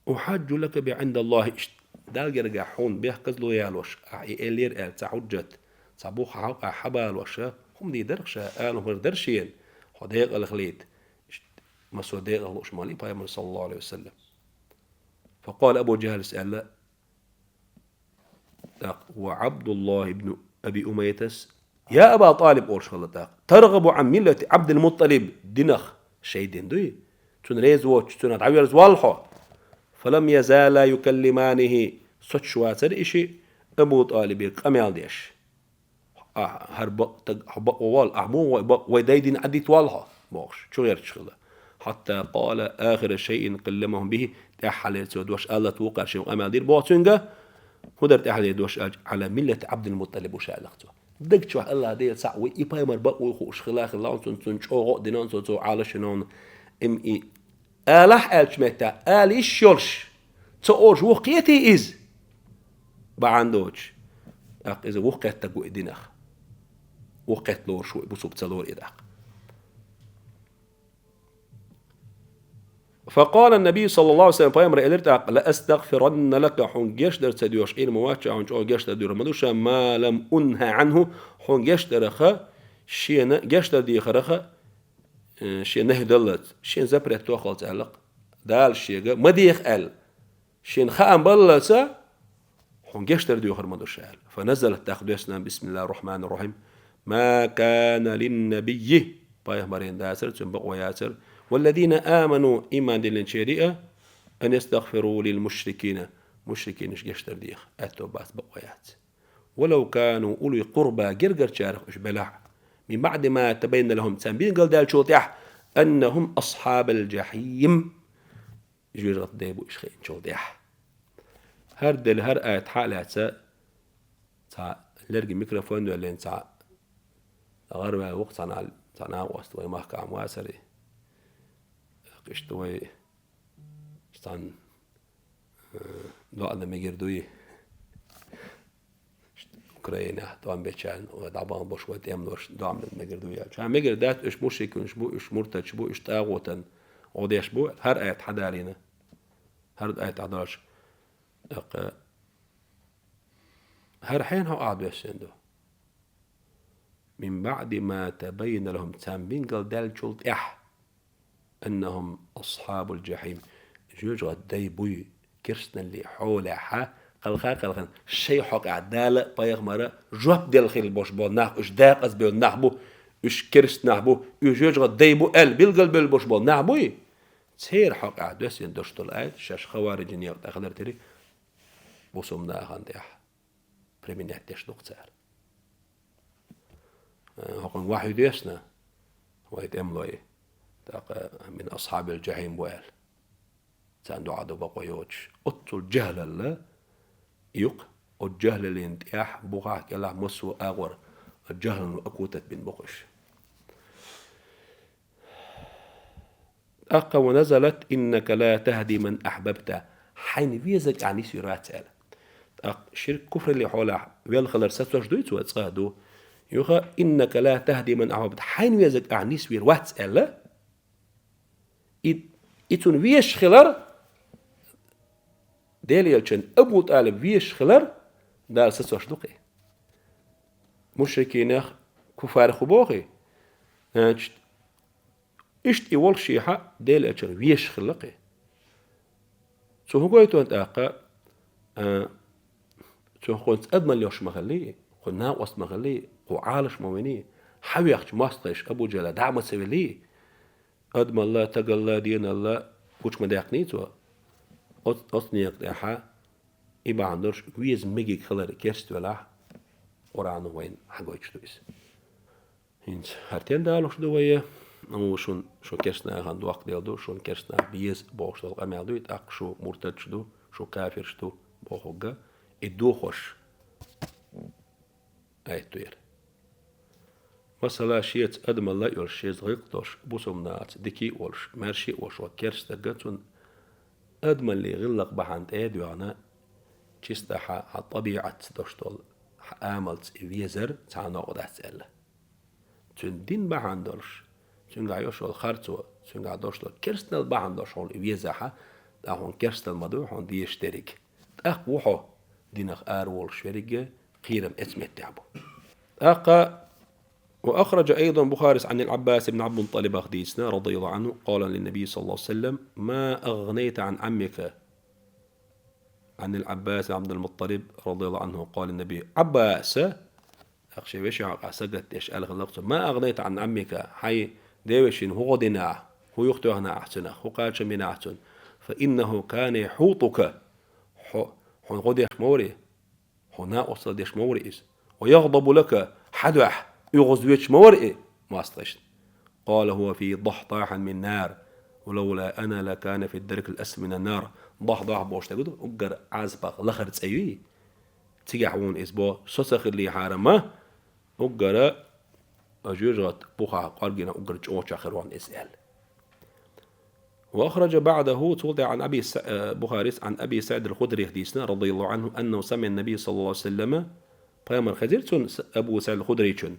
أحاج لك بها عند الله, иштта Далла гергахь хьуна бехказло ялош, ахь и эллера аьлла цхьа хьуджат, цхьа бух хьан хьокъехь хьабалош, хӀума дийр дара ша, ала хӀума дара шена, хьо декъала хилийта. Иштта массо декъала лууш ма лий пайхамар, саллаллаху алейхи ва саллям. فقال أبو جهل, аьлла, тӀаккха, وعبد الله بن أبي أمية «Я Аба ТӀалиб», — олуш хилла тӀаккха, — «таргӀабу Ӏан миллати Ӏабдил-МутӀалиб, динах шайн дин дуй? Цунна реза воцуш, цунах дӀаверзавалла хьо?» Фалам язала юкаллиманихи, соцуш вацара и шиъ Абу ТӀалибе къамел деш. «Ахь хӀара бакъ таг, хьо бакъо валла, ахь муха вай бакъ, вай дай дин Ӏадитта валла хьо?» — бохуш, чугӀерташ хилла. «Хьатта къала ахира шайин калламахум бихи», тӀаьххьалера цо дош аллалц вукхара шен къамел дира боху цуьнга. ХӀун дара тӀаьххьалера дош аьлча, «Ӏала миллати Ӏабдил-МутӀалиб уша», — аьлла цо. Даг чохь Аллах Дела цхьаъ ву, и пайхамар бакъ вуй хууш хила, хилла цунна, цунна чӀогӀа а дина, цо, цо Ӏалашйина, и, и алахь аьллачу меттехь, ала йиш йолуш, ца олуш ву кхетий иза? Бахьана доцуш, тӀаккха иза ву кхеттаг ву и динах. Ву кхетта лоруш ву, бусулба ца лору и тӀаккха. Факъала Наби саллаллаху алейхи ва саллям, пайхамар элира тӀаккха: «Ла астагфиранна лака», хьуна гечдар ца доьхуш Ӏийр ма вац, хьуна чӀогӀа гечдар доьхур ма ду ша, «ма лам унха Ӏанху», хьуна гечдараха, шена гечдар дехараха, э, шен нахӀи даллалц, шен запрет тохалц аьлла, Дала шега ма деха аьлла, шен хаам баллалца, хьуна гечдар доьхур ма ду ша аьлла. Фаназалат, тӀаккха доьссина, бисмиллахир рахманир рахим: «Ма кана линнабиййи», пайхамарна дацара, цуьнан бакъо яцара, «валлазина аману», ийман диллинчеран а, «ан ястагфиру лил мушрикина», мушрикинаш гечдар деха аьтто бац, бакъо яц. «Валав кану ули къурба», гергарчарах уьш белахь а, «мин баъди ма табаййана лахум», царна билгалдаьллачул тӀаьхьа, «аннахум асхьабул жахьим», жоьжахатин дай бу уьш хиъначул тӀаьхьа. ХӀара дели, хӀара аят хьа а лаьцна, цхьа лерга микрофон йоьллина цхьа гӀараваьлла ву-кх цхьа нах, цхьа накъост вай махкахь ма вацара. Иштта вай цхьана, э, доӀа дан мегар дуй. Украинехь тӀом бечарна, вай дӀабахана болуш, вай тӀемалоша доӀа дан мегар дуй аьлча. Ша мегар дац, уьш мушрикунаш бу, уьш муртадаш бу, уьш тӀагӀутан гӀо деш бу, хӀара аят хьадалийна. ХӀара аят хьадалош, тӀаккха хӀара хьенан хьокъехь доьссина ду? «Мин баъди ма табаййана лахум», царна билгалдаьллачул тӀаьхьа, «аннахум асхьабул жахьим», жоьжахатин дай буй, керстаналлин хьолехь, кхелха а кхелхина, шайн хьокъехь Дала а, пайхамара а жоп делла хилла болуш болу нах, уьш декъазбевлла нах бу, уьш керста нах бу, уьш жоьжахатин дай бу аьлла билгалбевлла болуш болу нах буй, церан хьокъехь доьссина долуш долу аят шаьш хавариджийн некъа тӀехь хилар тера бусулба нахана тӀехь применять деш ду-кх цара. Э, хӀокхуьнга вахьйу доьссина, вай тӀемалой, тӀаккха «мин асхьабил жахьим» бу аьлла. Царна доӀа дан бакъо йоцуш. Оццул жахӀлалла ю-кх, оцу жахӀлаллин тӀехь, бухахь, кӀелахь массо а агӀор, оцу жахӀлалло окутать бина бу-кх уьш. ТӀаккха: «Ва назалат: иннака ла тахди ман ахьбабта». Хьайна везарг ахь нисвийр вац аьлла. ТӀаккха ширк, куфраллин хьолехь велла хилар сацош дуй цо? Цкъа а ду. Юха: «Иннака ла тахди ман ахьбабта». Хьайна везарг ахь нисвийр вац аьлла. И, и цунна везаш хилар, Делан элчан Абу ТӀалиб везаш хилар Дала сацош ду-кх и. Мушрикинех, куффарех хӀун боху и? Значит, иштта и волушшехьа, Делан элчанна везаш хилла-кх и. Цо хӀун гойту тӀаккха? А, цо кхунца адамалла йолуш ма хиллий, кхунна накъост ма хиллий, кху Ӏалаш ма виний, хьан вехча мостагӀий Абу ДжахӀла дӀа а ма ца виллий, адамалла, стагалла, деналла гучу ма даьккхиний цо. Оц-, оцу некъа тӀехьа и бахьана долуш веза мегиг хилар керста велахь, Къуръано вайна хьагойтуш ду иза. ХӀинца хӀара тен далуш ду вай? Амма шун, шун керста нахана доккха дел ду, шун керста нах беза бохуш долу къамел ду и, тӀаккха шу муртадаш ду, шу кафирш ду бохург, и дохош аят ду яра. Масала, шеца адамалла а йолуш, шеца гӀиллакх а долуш, бусалба нахаца дика а волуш, маьрша а волуш, ван керста стаг, цунна адамаллин гӀиллакх бахьана тӀе а доьгӀна, чисто хьан, хьан тӀабиӀатца долуш долу, хьан амалца и везар цхьа а новкъа дац аьлла. Цуьнан дин бахьана долуш, цуьнгахь йолуш йолу харцо, цуьнгахь долуш долу керстанал бахьана долуш хьуна и везахь, тӀаккха хьуна керстанал ма ду хьуна дезаш дерриг. ТӀаккха ву хьо динах ара волуш верриг а, кхерам эца меттехь бу. ТӀаккха: «Ва ахраджа айдан», Бухарис, «Ӏанил Ӏаббас ибн Ӏабдул-МутӀалибах дийцина, радияллаху Ӏанху, къала линнабий, саллаллаху Ӏалайхи ва саллам: ма агънайта Ӏан Ӏаммика». Ӏанил Ӏаббас ибн Ӏабдул-МутӀалиб, радияллаху Ӏанху, къала линнабий. Ӏаббаса ТӀаккха шен вешин хьокъехь сагатдеш аьлла хиллакх цо: «ما أغنيت عن عمك», хьайн девешин хӀун гӀо дина ахь, хӀун юхатоьхна ахь цунах, хӀун кхачам бина ахь цунна? «فإنه كان يحوطك», хьо, хьуна гӀо деш ма варий, хьуна накъосталла деш ма варий иза. «ويغضب لك», хьан дуьхьа оьгӀазвойтуш ма варий и, мостагӀашна. «قال هو في ضحضاح من نار، ولولا أنا لكان في الدرك الأسفل من النار». Дахьдахь бохуш дерг ду, уггар Ӏазапах лахара цӀе юй. Цигахь ву иза боху, со ца хиллехьара-м, уггара жоьжахатин бухахь кӀорггера уггар чӀогӀа чохь хир ву иза аьлла. وأخرج بعده, цул тӀаьхьа عن أبي س-, э, Бухарис عن أبي سعيد الخدري дийцина, رضي الله عنه، أنه سمع النبي صلى الله عليه وسلم, пайхамар хезира цунна, С-, Абу СаӀид ал-Худричун,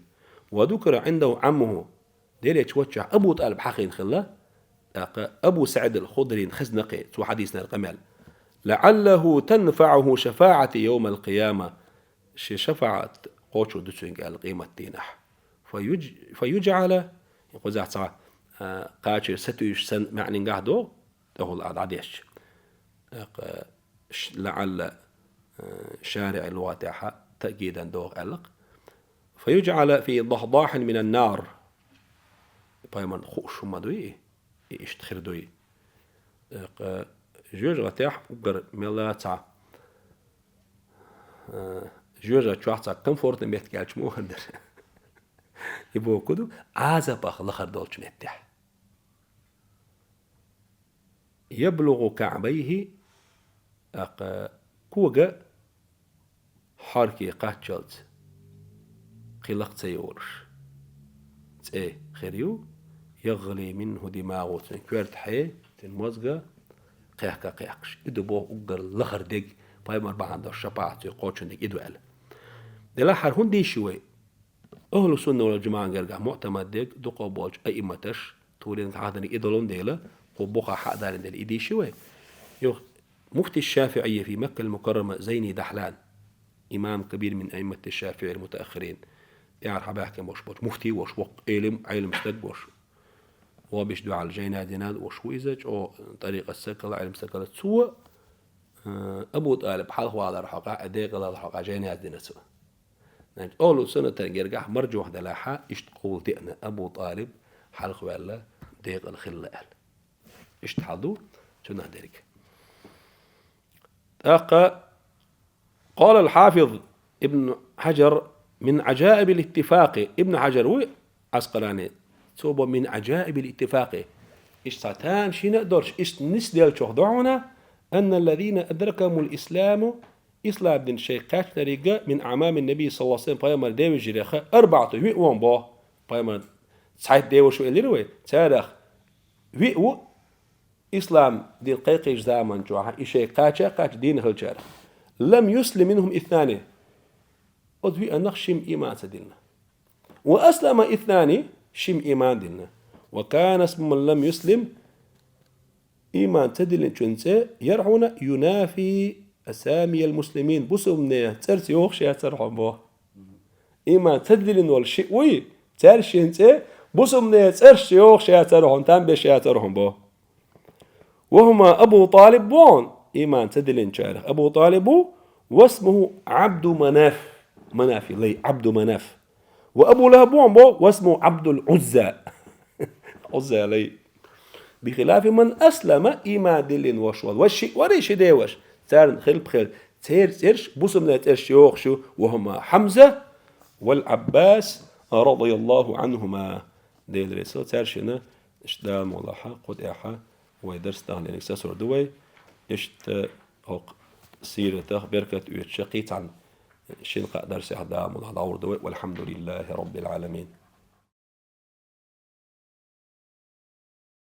وذكر عنده عمه, делечу ваччахь Абу ТӀалиб хьахийна хилла, тӀаккха Абу СаӀид ал-Худрина хезна кхин, цо хьадийцинарг къамел: «لعله تنفعه شفاعتي يوم القيامة». Шен шафаӀат кхочур ду цуьнга аьлла къематдийнахь. فيج-, فيجعل, кхузахь цхьа, а, кхачар сатуьйсуш санна маьӀнингахь догӀу, тӀехула а дӀадешча. ТӀаккха ш-, لعل, а, шариӀи лугӀатехь таъкидан догӀу аьлла-кх. «فيجعل في ضحضاح من النار». Пайхамарна хууш хӀума дуй и? И иштта хир дуй? ТӀаккха жоьжахатехь уггар мелла цхьа, а, жоьжахати чохь цхьа комфортный меттиг аьлча ма вара дара. И боху ду, Ӏазапах лахара долчу меттехь. «يبلغ كعبيه», тӀаккха кога хьорке кхаччалц кхин лакха ца йолуш цӀе хир ю, «يغلي منه دماغه», цуьнан коьрта хье, цуьнан мозга кхехка-кхехкаш. И ду боху уггар лахара дерг, пайхамар бахьана долуш шапаӀат цуьнга кхочун дерг и ду аьлла. Делахь хӀара хӀунда дийши вай? Ахьлу сунна вал жамаӀан гергахь муӀтамад дерг дукхах болчу аиматаш, турин хьахдинарг и долун дела, кху бухахь хьа а далийна дела, и дийши вай. Юха муфти шафиӀийя фи Маккал Мукаррама Зайни Дахьлан, имам кабир мин аиммати шафиӀи мутааххирин, тӀаьхьара хьабаьхкина болуш болчу муфти а волуш, воккха Ӏелим, Ӏелим стаг а волуш, вабиш дуьхьал жайна дина а волуш ву иза, чӀогӀа тӀарикъат стаг хилла, Ӏелим стаг хилла. Цо, а, Абу ТӀалиб хьалхавалар хьокъехь, декъалалла хьокъехь жайна дина цо. Значит, ахьлу суннатан гергахь маржох делахьа, иштта къовла деана Абу ТӀалиб хьалхаваьлла декъала хилла аьлла. Иштта хьал ду цуьнан дерг. ТӀаккха къала ал-Хьафиз Ибн Хьаджар мин Ӏажаибил иттифакъи, Ибн Хьаджар ву Ӏаскъалани, цо бо мин Ӏажаибил иттифакъи. Иштта цхьа тамашийна а долуш, иштта нисделлачух ду хьуна, анна аллазина адракахумул исламу, ислам дин шайн кхаьчнариг а мин аъмамин наби саллаллаху алейхи ва саллям, пайхамар девижиреха арбаъату виъ вон бо. Пайхамар цхьайтта девуш ву элира вай, царах виъ ву ислам дин кхайкхийчу заман чохьа, и шайн кхача а кхача дийна хилчара. Лам юслим минхум иснани. Оцу виъаннах шим иман ца дилна. Ва аслама иснани, шим иман дилна. Ва кана исму ман лам юслим, иман ца диллинчун цӀе яра хьуна юнафи асамиял муслимин, бусулбанийн цӀерца йохуш яцара хьуна боху. Иман ца диллина волу шиъ вуй, цаьршин цӀе бусулбанийн цӀерца йохуш яцара хьуна, там беш яцара хьуна боху. Ва хӀума Абу ТӀалиб боху, иман ца диллинчарах Абу ТӀалиб ву, васмуху Абду Манаф, Манафи лай, Абду Манаф. Ва Абу ЛахӀаб боху, васму Абдул Узза. Узза лай. Бихилафи ман аслама, иман диллина вош вала. Ва шиъ варий ши деваш. Царна хилпа хила. Церан цӀерш, бусулбанийн цӀерш йохуш ю. Ва хӀума Хьамза вал Ӏаббас, радияллаху Ӏанхума. Делан реза хила цаьршина, иштта Дала мукъ лахь, кху тӀехьа вай дарс дахнерг сацор ду вай. Иштта хӀокху сиратах беркат оьцуша кхин цхьана шина кхаа дарсехь Дала мукъ лахь дӀагӀур ду вай. Валхьамдулиллахи Раббил Ӏаламин.